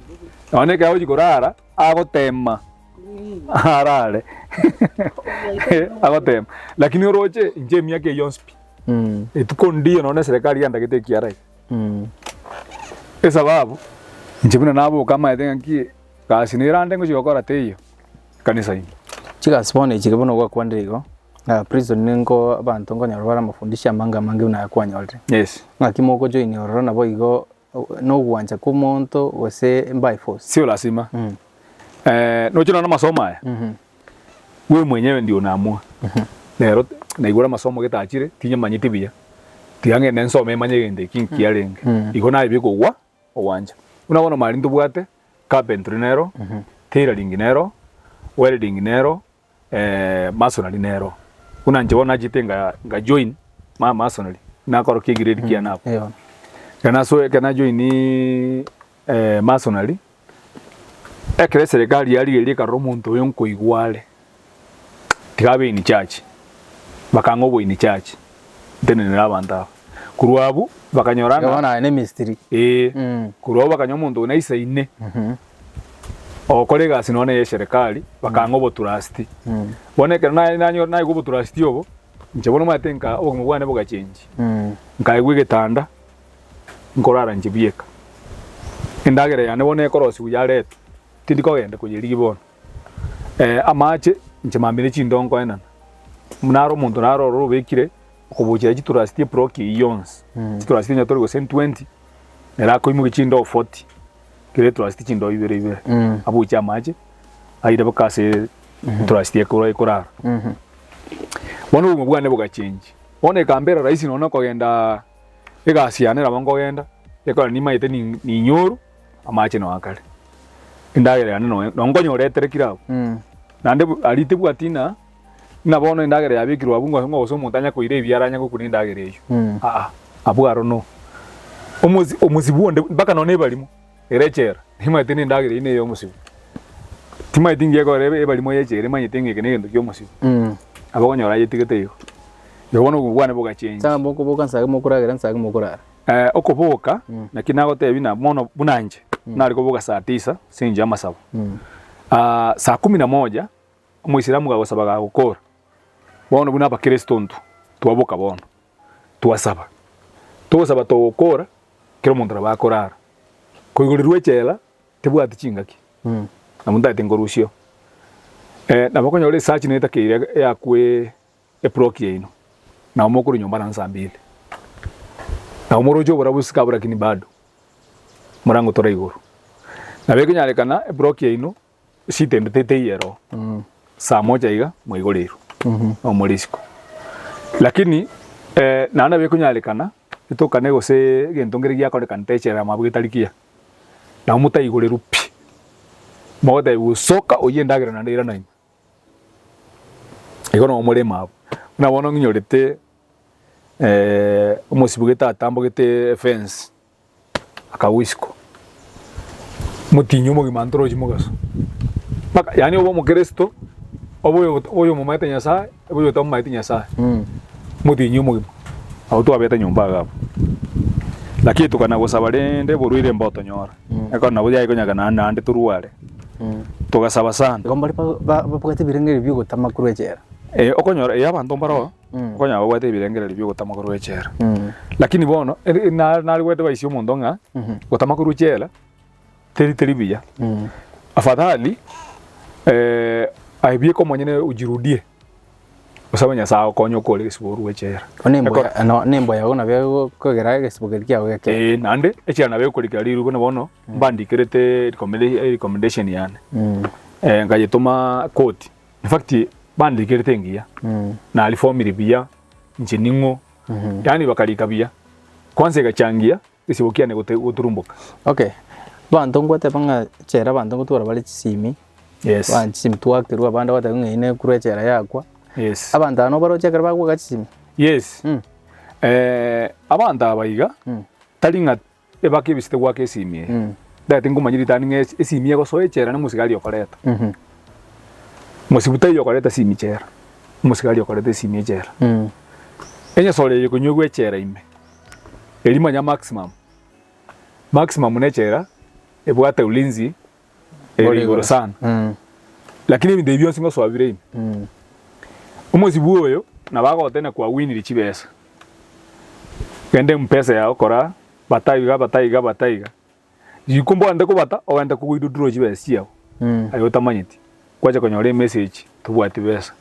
Nonya ekero agochia korara, agotema arare, agotema. Lakini oroche inche emiaka eyio yonsi pi, rituko ndiyo nonya eserekari yandagete ekiara iga. Esababu, inche buna naboka amaete ng'a nki gasi nerande ngochia gokora teiyo ekanisa ime. Chigasi bono echi bono gwakwanire igo, ng'a prison ninko abanto nkonyora bare amafundisho amange amange buna aya kwanyorire. Yes. Ng'aki mokojoinia ororo nabo igo na ogwancha kwa omonto gose by force. Sio lazima. Noche nonya amasomo aya, we mwenyewe ndio unaamua. Nero naigure amasomo gete achire, tinyamanyeti buya, tiga ngende nsome manye egento eki nkiarenge. Igo naye bikogwa ogwancha. Buna bono mari ntobwate, carpentry nero, tailoring nero, welding nero, masonry nero. Buna inche bono nachete nga nga join ma masonry, nakorokia egrade kiane abwo. Eeh bono. Ekero nasoe ekero najoiniiii masonry, Ekero eserekari yarigereria ekarora omonto oyo nkoigwa are, tiga abe in charge, bakang'a obo in charge, ntenenere abanto aba. Korwa abwo, bakanyora Iga ng'a bono aye ne emistiri. ee, korwa abwo bakanyora omonto oyo naisaine, ogokora egasi nonya ya eserekari, bakang'a obotrustee. Bono ekero naye nanyora naigwa obotrustee obo, inche bono omanyete nka obogima bwane bogachengi, nkaegwa egetanda. nkorara inche bieka. Endagera yane bono ekorosigwa yaretwa, tindi kogenda koyerigia bono. Amache, Inche mambia ne chindoo nkoenana. Naro omonto naro ororo obekire, okobochera chiturasiti eproki eyio yonsi, chiturasiti onye tori gose 20, nere akoimokia chindoo 40, kera eturasiti chindoo ibere ibere, aboche amache, aire mpaka ase eturasiti ekoro ekorara. Bono obogima bwane bogachengi, bono ekambera rahisi nonya okogendaa egasi yane nabo nkogenda, ekero nimaete ni ninyoru. Amache nonya akare, endagera yane nonya nonya nkonyora eterekire abwo. Naende aria tebwati ng'a ng'a bono endagera yabekirwe abwo ng'a gose omonto anya koira ebiara anya gokuna endagera eyio, aa, abwo aro no. Omosi omosibu onde mpaka nonya na ebarimo ere echela, nimanyete na endagera eyio neye omosibu. Timanyeti nki ekogera ebe ebarimo ya echela emanyete ng'a eke na egento kia omosibu. Nabo okonyora ayetigete igo. Igo bono obogima bwane bogachengi. Nsaga mokoboka nsaga mokoragera nsaga mokorara. Okoboka, naki nagotebia ng'a mono buna inche, nare koboka saa tisa ase engencho y'amasabo. Saa kumi na moja, omoisilamu gagosaba gagokora, bono buna abakristo intwe, twaboka bono, twasaba. Togosaba togokora, kera omonto nabo akorara. Koigorerwa echela, tebwati chingaki, nabo ntagete nkorusia oo. Nabo okonyora esearch netakeire eyakwe Epuroki yaino, nabo mokorwa nyomba na nsa mbili, nabo moroche oborabu isiko abwo lakini bado morangotore igoro. Nabo ekonyarekana epuroki yaino esita ende teteiyo ero, saa moja iga mwaigoreirwe, nabo more isiko. Lakini naende nabo ekonyarekana etokane gose egento nkere giakorekanete echela mabwo getari kiya, nabo motaigorerwe pi, mogotebiwa soka oyie endagera naende irana ime. Igo nabo more mabo. Buna bono ng'inyorete omosibugete atambogete efence, akagwa isiko, omotinyi omogima ntorochi mogaso. Mpaka yaani obe omokristo, obe oyo oyomomaete Nyasaye, obe oyo otamomaeti Nyasaye, omotinyi omogima, abwo twabete nyomba iga abwo. Lakini tokana gosaba rende oborwaire mbotonyora, ekero nabo yari konyaka naende naende torware. Togasaba sana. Igo mbare babwate ebirengererio bi'ogotama korwa echela. Eh, okonyora eh abanto mbaroo, okonyora babwate ebirengererio bi'ogotama korwa echela. Lakini bono, eri na nare goadvise omonto ng'a, gotama korwa echela, teri teri buya. Afadhali, aye bieka omonyene ojirudie. Osabe Nyasae agokonye okore egesibo orue echela. Ekero- No, nembo yago nabo egokogera egesibo keria kiago geke. Eh, naende echela nabo egokorikera rirubo na bono mbandikerete recommenda- recommendation yane. Eh, nkayetoma court. In fact, bandikerete engiya, narifomire buya, inche ning'o, yaani bakarika buya. Kwanza egachangia egesibo kiane gote goturumboka. Okay, abanto ngoteba ng'a echela abanto ngotwara bare chisimi. Yes. Ba chisimi twakerwa abande bagoteba ng'a eye nekorwa echela yakwa. Yes. Abanto aba nobaroche ekero bagoaka chisimi? Yes. Mm. Abanto aba iga, Mm. tari ng'a ebakebisete goaka esimi eye. Mm. Ntagete nkomanya ritang'ani ng'a esimi egosoa echela na omosigari okoreta. Mhm. Mosibu taiyo okoreta esimi chela, omosigari okoreta esimi echela. Mm. Enyasore eye ekonywegwa echela ime, eria manya maximum, maximum na echela ebwate ulinzi ere igoro sana. Lakini ebinto ebi bionsi ngosoa bire ime. Omosibwa oyo nabo agotena kwawinire chibesa, genda mpesa yao kora bata iga bata iga bata iga, riko mbwate kobata ogende kogoidutura chibesa chiago aye otamanyeti, kwacha konyora emessage tobwati besa.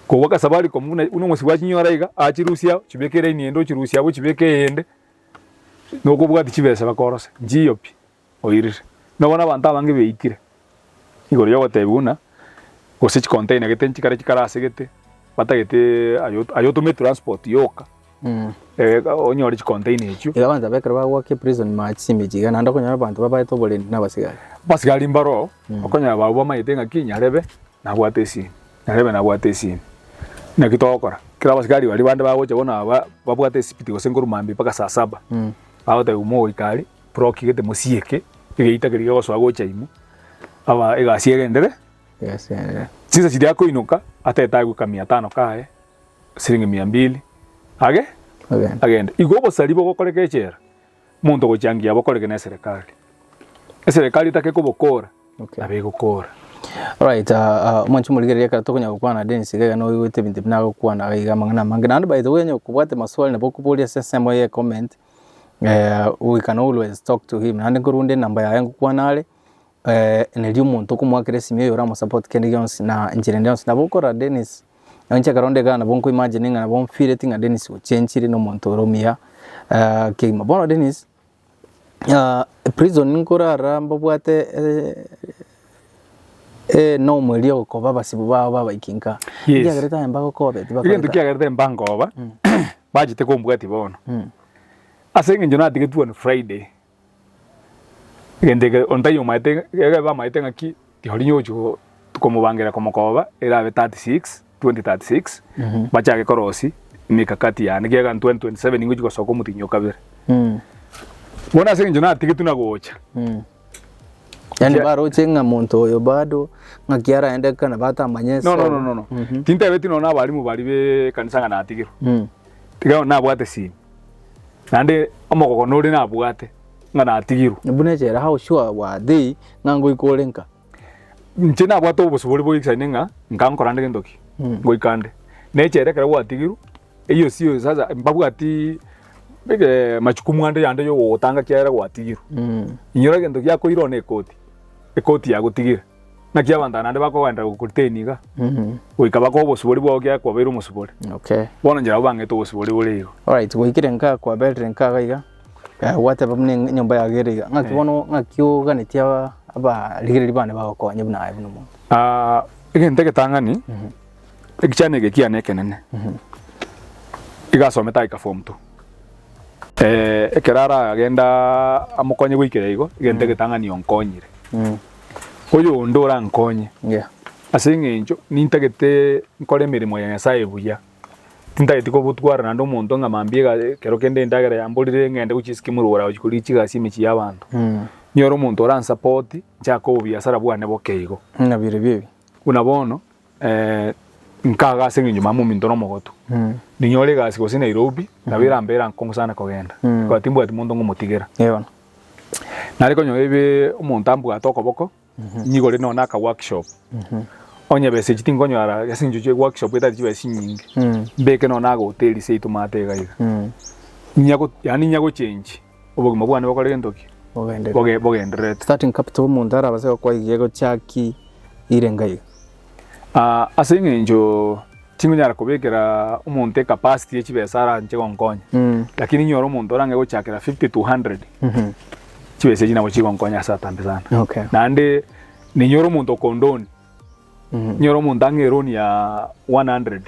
Kobua Safaricom buna buna omosibwa achinyora iga, achirusia ao chibeke eraini ende ochirusia abwo chibeke eyende, nokobwati chibesa bakorose nchiyo pi. Oirire. Nabono abanto abange beitire igoro y'ogotebiwa buna gose chicontainer gete nchikare chikare ase gete batagete aye aye otome transport yoka onyore chicontainer echio. Igo abanto aba ekero bagoaka eprison ma chisimi iga naende okonyora abanto babaete oborendi na abasigari. Abasigari mbaroo okonyora barobwo bamanyete ng'aki nyarebe nabwate esimi, nyarebe nabwate esimi. Naki togokora? Ekero abasigari baria bande bagocha bono aba babwate esipiti gose nkorwa mambia mpaka saa saba, bagotebiwa mogoika aria. Prokigete mosieke egeita keria kegosoa gocha ime, aba egasi egendere. Egasi egendere. Chinsa chiria akoinoka, atete agoika mia tano kaye, siringi mia mbili, age Agende. agende. Igo obosari bogokoreka echela, omonto ogochangia bokoreke na eserekari. Eserekari etake kobokora, Okay. nabo egokora. Alright, ah, ah, omwanchi omorigereria ekero tokonya gokwana na Dennis iga iga noigwete ebinto ebi nagokwana iga iga amang'ana amange. Naende by the way onye kobwate maswali nabo okoboria ase ensemo ye comment, we can always talk to him. Naende nkorwa onde enamba yaye ngokwana are. Neri omonto okomoakera esimi oyo oramosupport kende gionsi na enchera ende yonsi. Nabo okorora Dennis, inche ekero nde igaa nabo nko imagine ng'a nabo nfeeleti ng'a Dennis ochenchire na omonto ore omuya kegima. Bono Dennis, prison nkorara mbabwate enorm eria yogokoba abasibu bao babaiki nka, Yes. ekiagerete aye mbagokobeti Egento bakoreta. kiagerete mbankoba, bachete kombwatia bono, ase eng'encho natigetwe on Friday. Egento eke onde taiyo omanyete ekero bamaete ng'aki rirorio ogochia go komobangera komokoba erabe 36, 2036, bachake korosia emekakati yane ekiagera 2027 ngochia gosoka omotienyi o kabere. Bono ase eng'encho natigetwe na gocha, Yaani Chia- baroche ng'a monto oyo bado ng'aki araende kana batamanye no no no no no, tintebeti nonya na abalimu baria ba ekanisa ng'a natigirwe, tiga nabwate esimi. Naende omogogo nore nabwate, ng'a natigirwe. Buna echela, how sure were they ng'a ngoika ore nka? Inche nabwate obosibore boisaine ng'a nka nkora nde gento ki? Ngoika nde. Na echela ekero gwatigirwe, eyio sio sasa mbabwati majukumu ande yande ya ogogotanga ekiagera gwatigirwe. Inyora egento giakoira one ekoti, ekoti yagotigire. Naki abanto aba naende bakogenderera gokoretain iga, goika bakoe obosibore bwao ekiagera kwabeire omosibore. Okay. Bono inche nabo bang'ete obosibore bore igo. Alright, gwaikire nka kwaberire nka iga iga, eh, gwateba buna enyomba yago ere iga, ng'aki bono ng'aki oganetie aba abarigereria bane bagokonye buna aye buna omonto? Ah, egento egetang'ani, ekichani eke kiane ekenene, iga asomete aika form two. Ekero aragenda amokonye goikera igo, egento egetang'ani onkonyire. Oyonde orankonye, ase eng'encho nintagete nkore emeremo ya Nyasaye buya, tintageti kobotwara naende omonto ng'a mambia iga ekero kende endagera yamborire ng'ende gochia isiko morogoro agochia korigia chigasi emechie y'abanto. Ninyore omonto oransapoti, nchake obobiasara bwane boke igo. Buna bono. Nkaga ase eng'encho mama ominto nomogotu, ninyore egasi gose Nairobi, nabo erambere ankong'u sana kogenda, ekero timbwati monto ngomotigera. Nare konyora ebe omonto ambwate okoboko, nyigore nonye aka workshop, onye besa echi tinkonyora ase eng'encho chie workshop etari chibesa chinyinge, mbeke nonye na agahoteli seito maate iga iga, nyago yaani nyagochengi obogima bwane bokore gento ki? Bogenderere. Bogendererete. Starting capital omonto arabase gokoa iga egochaki irenga iga. Aa ase eng'encho tingonyara kobekera omonto ecapacity ye chibesa aranche gonkonya, lakini inyore omonto orange gochakera 50 to 100, chibesa echi nabo chigonkonya ase atambe sana. Okay. Naende ninyore omonto okondoni, ninyore omonto ang'e eloan ya 100,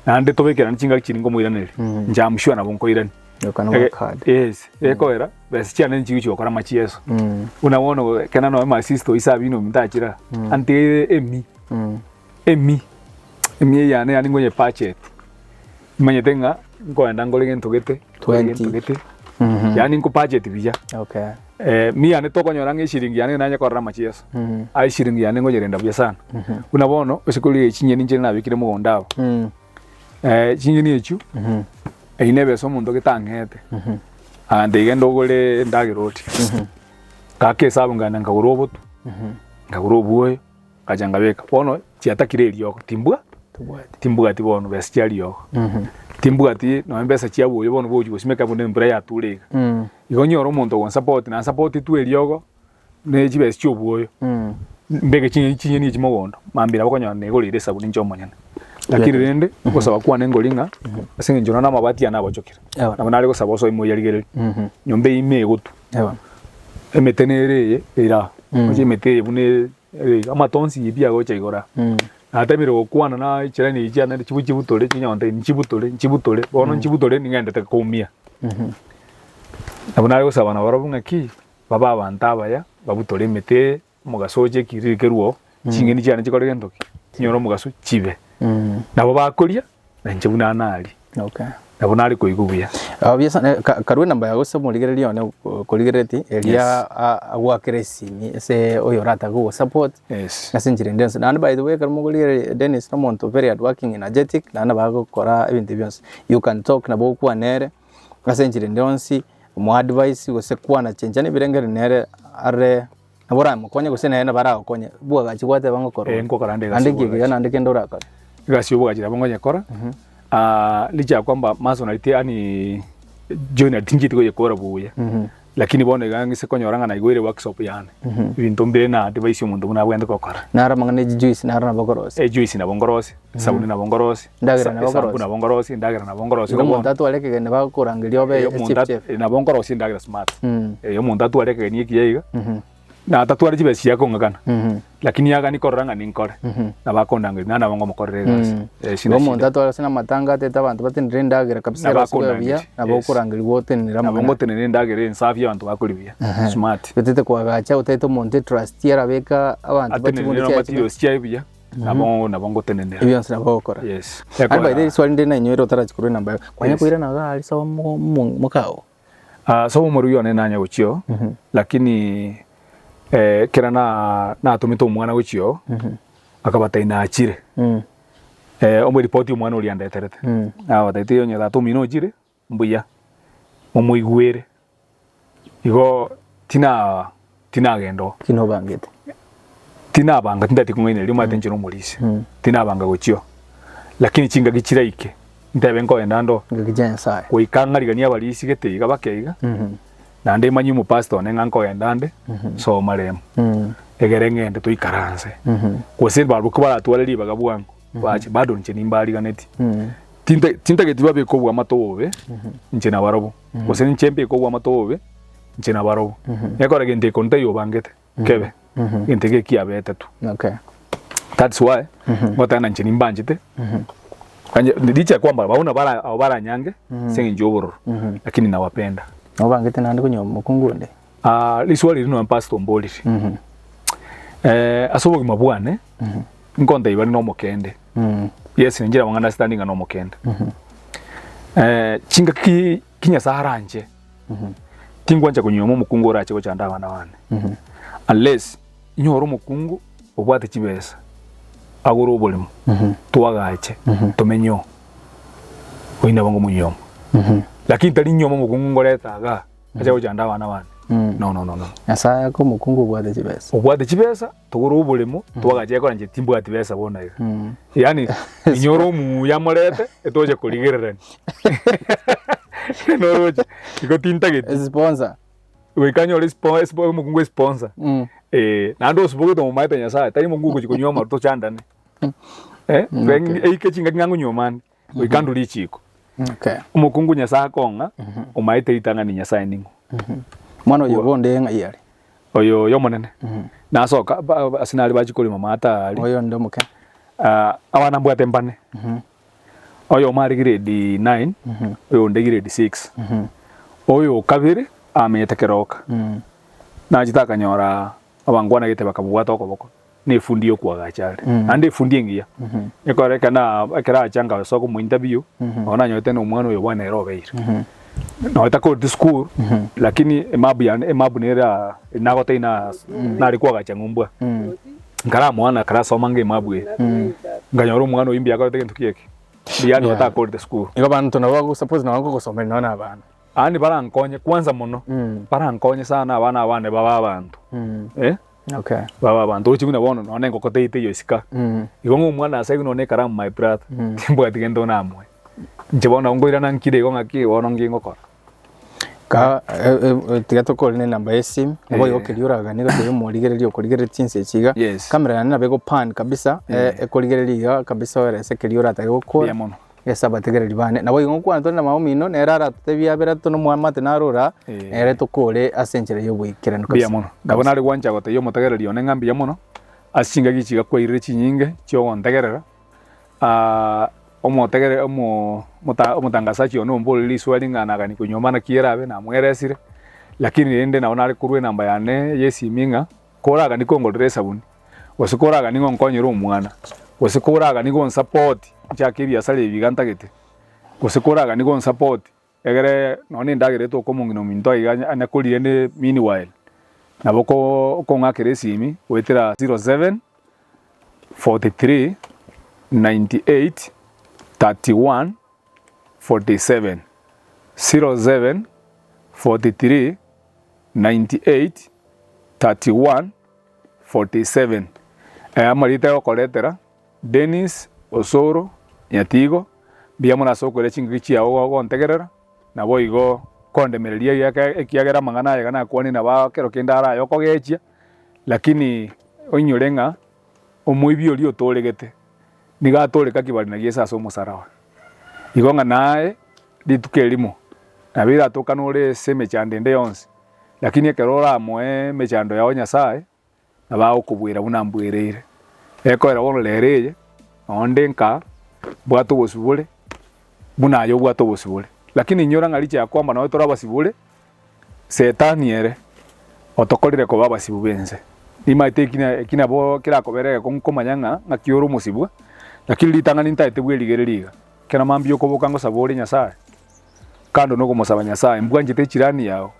naende tobekerane chingaki chiria nkomoiraneria, inche am sure nabo nkoirania. You can work hard. Yes, ekoera besa chiane nchigochi gokora amachieso. Buna bono ekero nonya my sister oyio Sabina ominto achire aa, antigeire emi, emi, emi eye yane yaani nkonye budget. Nimanyete ng'a nkoenda nkore gento gete, nkore gento 20. gete, yaani nko budget buya. Okay. Mi yane tokonyora ng'a eshiringi yane nanye korora amachieso, aye eshiringi yane nkoyerenda buya sana. Buna bono, ase korigia chinyeni nchire nabekire mogondo abwo, chinyeni echio. Eyio nebesa omonto getang'ete, agantebia genda ogore endagera orie. Ngaka esabu nkagenda nkagora obotu, nkagora obwoyo, ngacha nkabeka. Bono chiatakire eriogo, timbwa timbwati bono besa chia riogo, timbwati nonye besa chia bwoyo bono bogochia gosimeka buna embura yature iga. Igo nyore omonto ogonsupport, nansapotitwe eriogo. Ne chibesa chi'obwoyo, mbeke chinyeni chinyeni echi mogondo, mambia nabo okonyora negorire esabuni inche omonyene. Lakini rende, ogosaba kwane nkori ng'a, ase eng'encho nonya amabati ane abochokire, nabo nare gosaba osoe moyarigererie, nyomba eyio ime egotwa, emete nere eye ere aa, oche emete eye buna ere iga, amato onsi pi agocha igoro aa. Natemire gokwana na chiraini echi chiane chibu chibutore chinyonte nchibutore nchibutore, bono nchibutore ning'endete koumia. Nabo nare gosaba nabarobwo ng'aki. Babe abanto abaya, babutore emete eye, omogaso oche ekiriri kerue oo, ching'eni chiane chikore gento ki? Chinyore omogaso chibe. Nabo bakoria, na inche buna naria. Okay. Nabo nare koigwa buya. Ah, buya sana eh, ka- karue enamba yago ase omorigereria one o- okorigereretie eria Yes. a- agoakera esimi ase oyo oratake gogosupport Yes. ase enchera ende yonsi. Naende by the way ekero mogorigereria Dennis na omonto very hardworking, energetic, naende nabo agokora ebinto bionsi. You can talk nabo ogokwana nere. Ase enchera ende yonsi, omoadvise gose kwana chenchani ebirengererio nere are nabo oramokonye gose nere nabo aragokonye bwagachi gwateba ng'a okora Eh, ore. nkokora nde egasi Naende ki ekiya y'obwagachi. naende kende orakore. Egasi y'obwagachi nabo nkonyekora, licha ya kwamba masonary ti yaani joinery tinchieti koyekora buya. Lakini bono iga ng'ise konyora ng'a naigoire workshop yane, ebinto mbire na advise omonto buna abwenerete gokora. Naro amang'ana e chijuice naro nabo okorosia. Ejuice nabo nkorosia, esabuni nabo nkorosia, Endagera nabo esambu okorosia. nabo nkorosia, endagera nabo nkorosia. Igo omonto atware ekegeni bagokorangeria obe Eh, e omonto chief at- chef. eh, nabo nkorosia endagera smart. Eh, omonto atware ekegeni ekiya iga, na atatware chibesa chia kong'akana, lakini agani korora ng'a ninkore, nabo akondangeria naende nabo nkomokorera egasi. Eh, Igo sina omonto shida. atware ase namatanga atete abanto batenenere endagera kabisa Nabo erosiwe buya, akondangeria, nabo yes. okorangerigwa otenenere Nabo amang'ana. ngotenenera endagera ensafi abanto bakoria buya, smart. Otete koagacha otagete omonto etrustee arabeka abanto ba Atenenere chibundi na chiaye materials chiaye buya, nabo nabo ngotenenera. Ebio bionsi nabo ogokora. Yes. Aye by the way riswali ndire nainyoire otarachi korwa enamba yago, kwanya Yes. koirana iga aria sobo mo- mo- mokao? Ase omorugi one nanye gochia oo, lakini ekero na natomete omwana gochia oo, akabatebia nachire, omoripoti omwana oria andeterete, abatebetie onye tata omino ochire, mbuya, momoigwere. Igo tina tinagenda oo. Ki nobangete? Tinabanga tintageti kong'ainereria omanyete inche nomorisia, tinabanga gochia oo, lakini chingaki chiraike, ntebe nkoenda ande oo. Ngaki chia Nyasaye. Goika ng'ariganie abarisia gete iga bake iga, naende manye omopastor one ng'a nkogenda ande, soma remo, egere ng'ende toikaranse. Gose barabwo kobaratware ribaga bwango, bache bado inche nimbariganetie. Tinte tintageti babeke obwamato obobe, inche nabarobwo, gose inche mbeke obwamato obobe, inche nabarobwo. Ekero gento eke onde taiyo obangete, kebe, egento eke ekiabete tu. Okay. That's why ngoteba ng'a inche nimbanchete, onye licha ya kwamba abwo nabo abo baranyange ase eng'encho ya obororo, lakini nawapenda. Nobangete naende konywa omokungu onde? Riswali eri nonya pastor omborire. Ase obogima bwane, nkontebia bare nomokende. Yes ninche nabo ng'a understanding ng'a nomokende. Chingaki ki Nyasaye aranche, tingwancha konyuoma omokungu orache gochanda abana bane. Unless nyore omokungu obwate chibesa, agore oboremo, twagache, tomenye oo, oyio nabo nkomonyuoma. Lakini tari nyuoma omokungu ngoreta igaa, ache gochanda abana bane, no no no no. Nyasaye ake omokungu obwate chibesa. Obwate chibesa, togore oboremo, twagache ekora inche timbwati besa bono iga. Yaani inyore omuya amorete, etoche korigererania. Noroche, igo tintageti. Sponsor. Goika anyore espo espo omokungu esponsor. Eh, naende osibogete omomaete Nyasaye, tari omokungu ogochia konywa amarwa tochandane. Eh, eike chingaki ng'a ngonyuoma ande, goika ndure richiko. Okay. Omokungu Nyasaye akong'a, omaete ritang'ani Nyasaye ning'o. Mwana oyo bonde ng'ai are? Oyo oyo omonene, nasoka ba- ba- ase nare bachia korema maate aria. Oyo onde omoke. Ah, abana mbwate mbane. Oyomo are grade nine, oyonde grade six. Oyo okabere amenyete keroka. Nachete akanyora abangwana gete bakamobwata okoboko, na efundi ya okoagacha are. Naende efundi engiya. Ekero ekero na ekero acha nkasoa komointerview, nabo nanyorete na omwana oyo bono ere obeire. Nonye takoreti sukuru, lakini emabu yane emabu nere aa nagotebia na nare koagacha ng'umbu aa. Nkaramoa na karasoma ng'a emabu eye. Nkanyora omwana oyio mbuya akorete gento ki eke, mbuya nonye takorete sukuru. Igo abanto nabo bago suppose nabo bagogosomeria nonye na abana. Yaani barankonye kwanza mono, barankonye sana abana abane babe abanto, eh, Okay. babe abanto. Oroche buna bono nonye engoko teito eywo isiko, igo ng'a omwana ase igo nonye ekaramu my brother, timbwati gento namoe. Inche bono nabo nkoirana nkire igo ng'aki bono nki ngokora. Ka tiga tokore ne enamba ya esimu, nabo igo keria oraganie gose omorigereria okorigereria chinsa echi iga, Yes. camera yane nabo ego pan kabisa, ekorigereria iga kabisa oerese keria oratake gokora. Mbuya mono. Ase abategereri bane. Nabo igo ngokwana tore na mama omino, nere aratotebie abere tore nomoamate naro ora, nere tokore ase enchera y'oboikeranu Mbuya kabisa. mono. Nabo nare gwancha gotebia omotegereri one ng'a mbuya mono, ase chingaki echi iga kwairire chinyinge chiogontegerera, omotegere omo omota omotangasachi one omborire riswali ng'a nagani konyuoma naki erabe, namweresire, lakini rende nabo nare korwa enamba yane ya esimi ng'a, koragani kongorera esabuni, gose koragani ngonkonyere omwana, gose koragani gonsapoti nchake ebiasara ebi iga ntagete, gose koragani gonsapoti egere nonye na endagera etoka omong'ina ominto aiga anya koria rende meanwhile, nabo ko okong'akera esimi goetera 07 43 98 31 47, 07 43 98 31 47. Amarieta agokoretera, Dennis Osoro Nyatigo, mbuya mono ase okoira chingaki chiao gogontegerera, naboigo. kondemereria egiaka ekiagera amang'ana aya iga nakwanire nabo ekero kende araye okogechia, lakini oinyore ng'a omoibi oria otoregete nigo atoreka kibari na Yeso ase omosaraba. Igo ng'a naye rituko erimo nabo eratokane ore ase emechando ende yonsi, lakini ekero oramoe emechando yao Nyasaye, nabo agokobuera buna mbwereire. Ekoera bono rero eye, nonde nka mbwate obosibore buna aye obwate obosibore. Lakini inyora ng'a richa ya kwamba nonye tore abasibore, Setani ere otokorire koba abasibu b'ense. Nimaete eki na eki nabo kerakobere egekong'u komanya ng'a ng'aki ore omosibwa, lakini ritang'ani ntaete bwerigereria iga. Ekero mambia okoboka ngosaba ore Nyasaye, kando na okomosaba Nyasaye, mbwanchete echirani yao,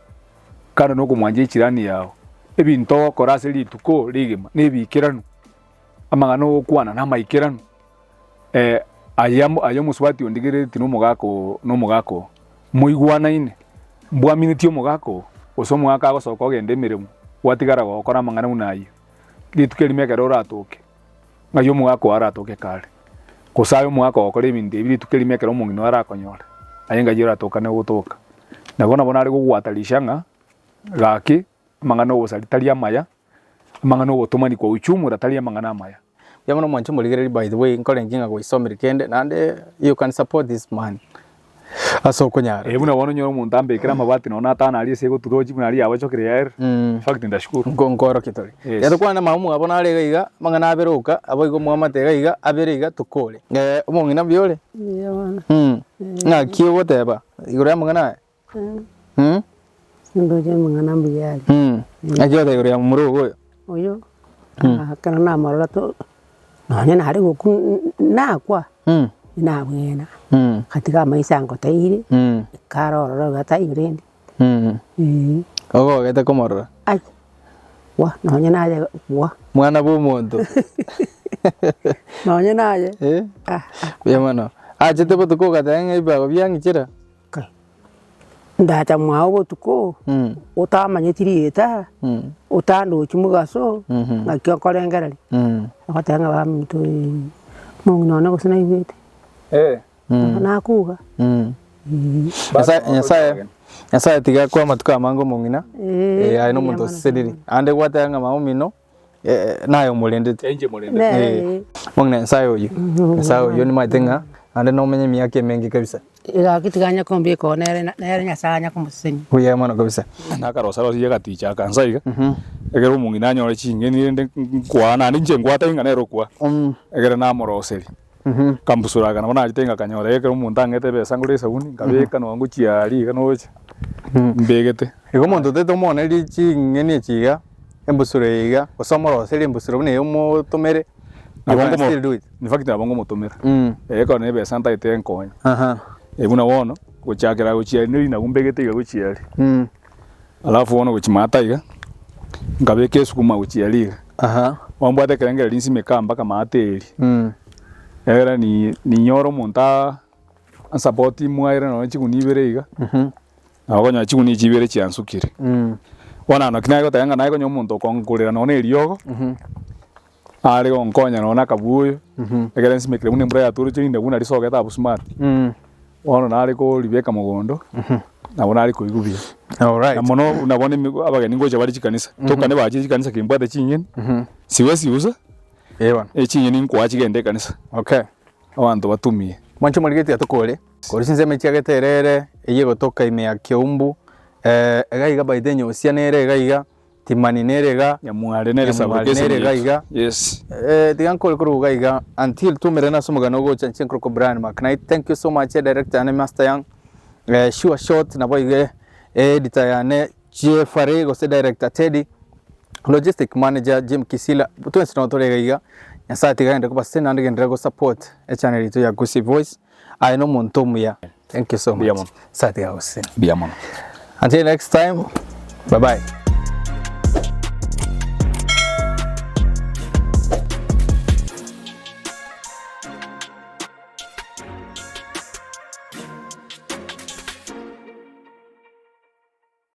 kando na okomwancha echirani yao, ebinto ogokora ase rituko rigima na ebiikeranu, amang'ana ogokwana na amaikeranu, aye amo aye omosubati ondigerereti na omogaka oo na omogaka oo, moigwanaine, mbwaminetie omogaka oo, gose omogaka agosoka ogenda emeremo, gwatigara gokora amang'ana buna ayio, rituko erimo ekero oratoke. Ng'ai omogaka oo aratoke kare? Gose aye omogaka ogokora ebinto ebi rituko erimo ekero omong'ina oo arakonyore, aye ng'ai oratokane gotoka? Nabo nabo nare gogwatarisha ng'a gaki amang'ana obosari tari amaya, amang'ana obotomani kwa uchumura tari amang'ana amaya. Mbuya mono mwanche omorigereria by the way nkorenge ng'a gwaisomire kende naende you can support this man ase okonyara. Eh buna bono onyore omonto ambekere amabati nonya natano aria ase egoturochi buna aria yabachokire yaerire, in fact ndashukuru. Nko nkorokia tore. Yes. Tiga tokwane na mama omwabo nare iga iga, amang'ana abere oka, abo igo mwamate iga iga, abere iga tokore. Omong'ina mbuya ore? Mbuya bono. Ng'aki ogoteba igoro ya amang'ana aya? Nindoche amang'ana mbuya are. Ng'aki ogoteba igoro ya momura ogo oyo? Oyo, ekero namorora to nonye nare gokwa nakwa, nabwena, ngatiga amaiso angoteire, ekara ororo iga taiyo rende. Ogogete komorora? Ai, gwa nonye naye gwa. Mwana bwa omonto. Nonye naye. Mbuya mono. Achete botuko ogateba ng'a ebibago biang'ichera? Kai, ndacha mwao botuko, otamanyeti rieta, otandochi mogaso, ng'aki okorengereria? Ogoteba ng'a baminto ee, omong'ina one gose naigwete, nakuga. Nyasaye Nyasaye Nyasaye tiga akoe amatuko amange omong'ina, Eh, aye nomonto oseseniri, naende gwateba ng'a mama omino naye omorendete. Inche morendete. Nere ee. Omong'ina Nyasaye oyio, Nyasaye oyio nimaete ng'a naende nomenye emiaka emenge kabisa. Gaki tiga anye kombeka oo nere nere Nyasaye anye komosesenia. Buya mono kabisa. Nakarosa rosia egaticha aka nsa iga, ekero omong'ina anyore ching'eni rende nkwaa naende inche nkwatebia ng'a nere okwaa, ekero namoroseria, nkambusura aka nabo nachete ngakanyora ekero omonto ang'ete ebesa ngore esabuni, nkabeka nonya ngochia aria iga nocha, mbegete. Igo omonto otagete omoonerie ching'eni echi iga, embusuro eye iga, gose omoroserie embusuro buna eye omotomere, you Nabo can nkomo still do it. in fact nabo nkomotomera, ekero na ebesa ntagete nkonye. Buna bono, gochakera gochia aria nerinagu mbegete iga gochia aria, alafu bono gochia maata iga, nkabeka esukuma gochia aria iga. Bono mbwate ekerengererio nsimeke mpaka maate eria, egere ni ninyore omonto aa ansapoti mwaere nonye chigunia ibere iga, nabo okonyora chigunia echi ibere chiansukire. Bono naki naye goteba ng'a naye konya omonto okongorera nonye na eriogo, are gonkonya nonye na akabuoyo, ekero nsimekire buna embura yatoroche rinde buna risogete abwo smart, bono nare koribeka mogondo, nabo nare koigwa buya. Alright. Na mono buna bono emi abageni ngocha bare chikanisa, tokane bachire chikanisa kimbwate ching'eni, siwesi usa, Eh bono. eching'eni nkoa chigende ekanisa, Okay. abanto batumie. Mwanche omorigeti atokore, korwa chinsemo chiagete erere, eyio egotoka ime ya Kiumbu, iga iga by the nyosia nere iga iga, Timani nere iga, Nyamware nere Nyamware Sabuka nere iga iga. Yes. Tiga nkore korwa iga iga until twaumerane ase omogano ogocha inche nkorokwa Brian McKnight. Thank you so much director yane Master Young, sure shot nabo iga editor yane Jeffery gose director Teddy, logistic manager Jim Kisila, twensi nabo tore iga iga, Nyasaye tiga agende kobasesenia naende genderera go support echannel yaito ya Gusii Voice, aye nomonto omuya, thank you so Mbuya much, mono. Nyasaye tiga agosesenie. Mbuya mono. Until next time, bye bye.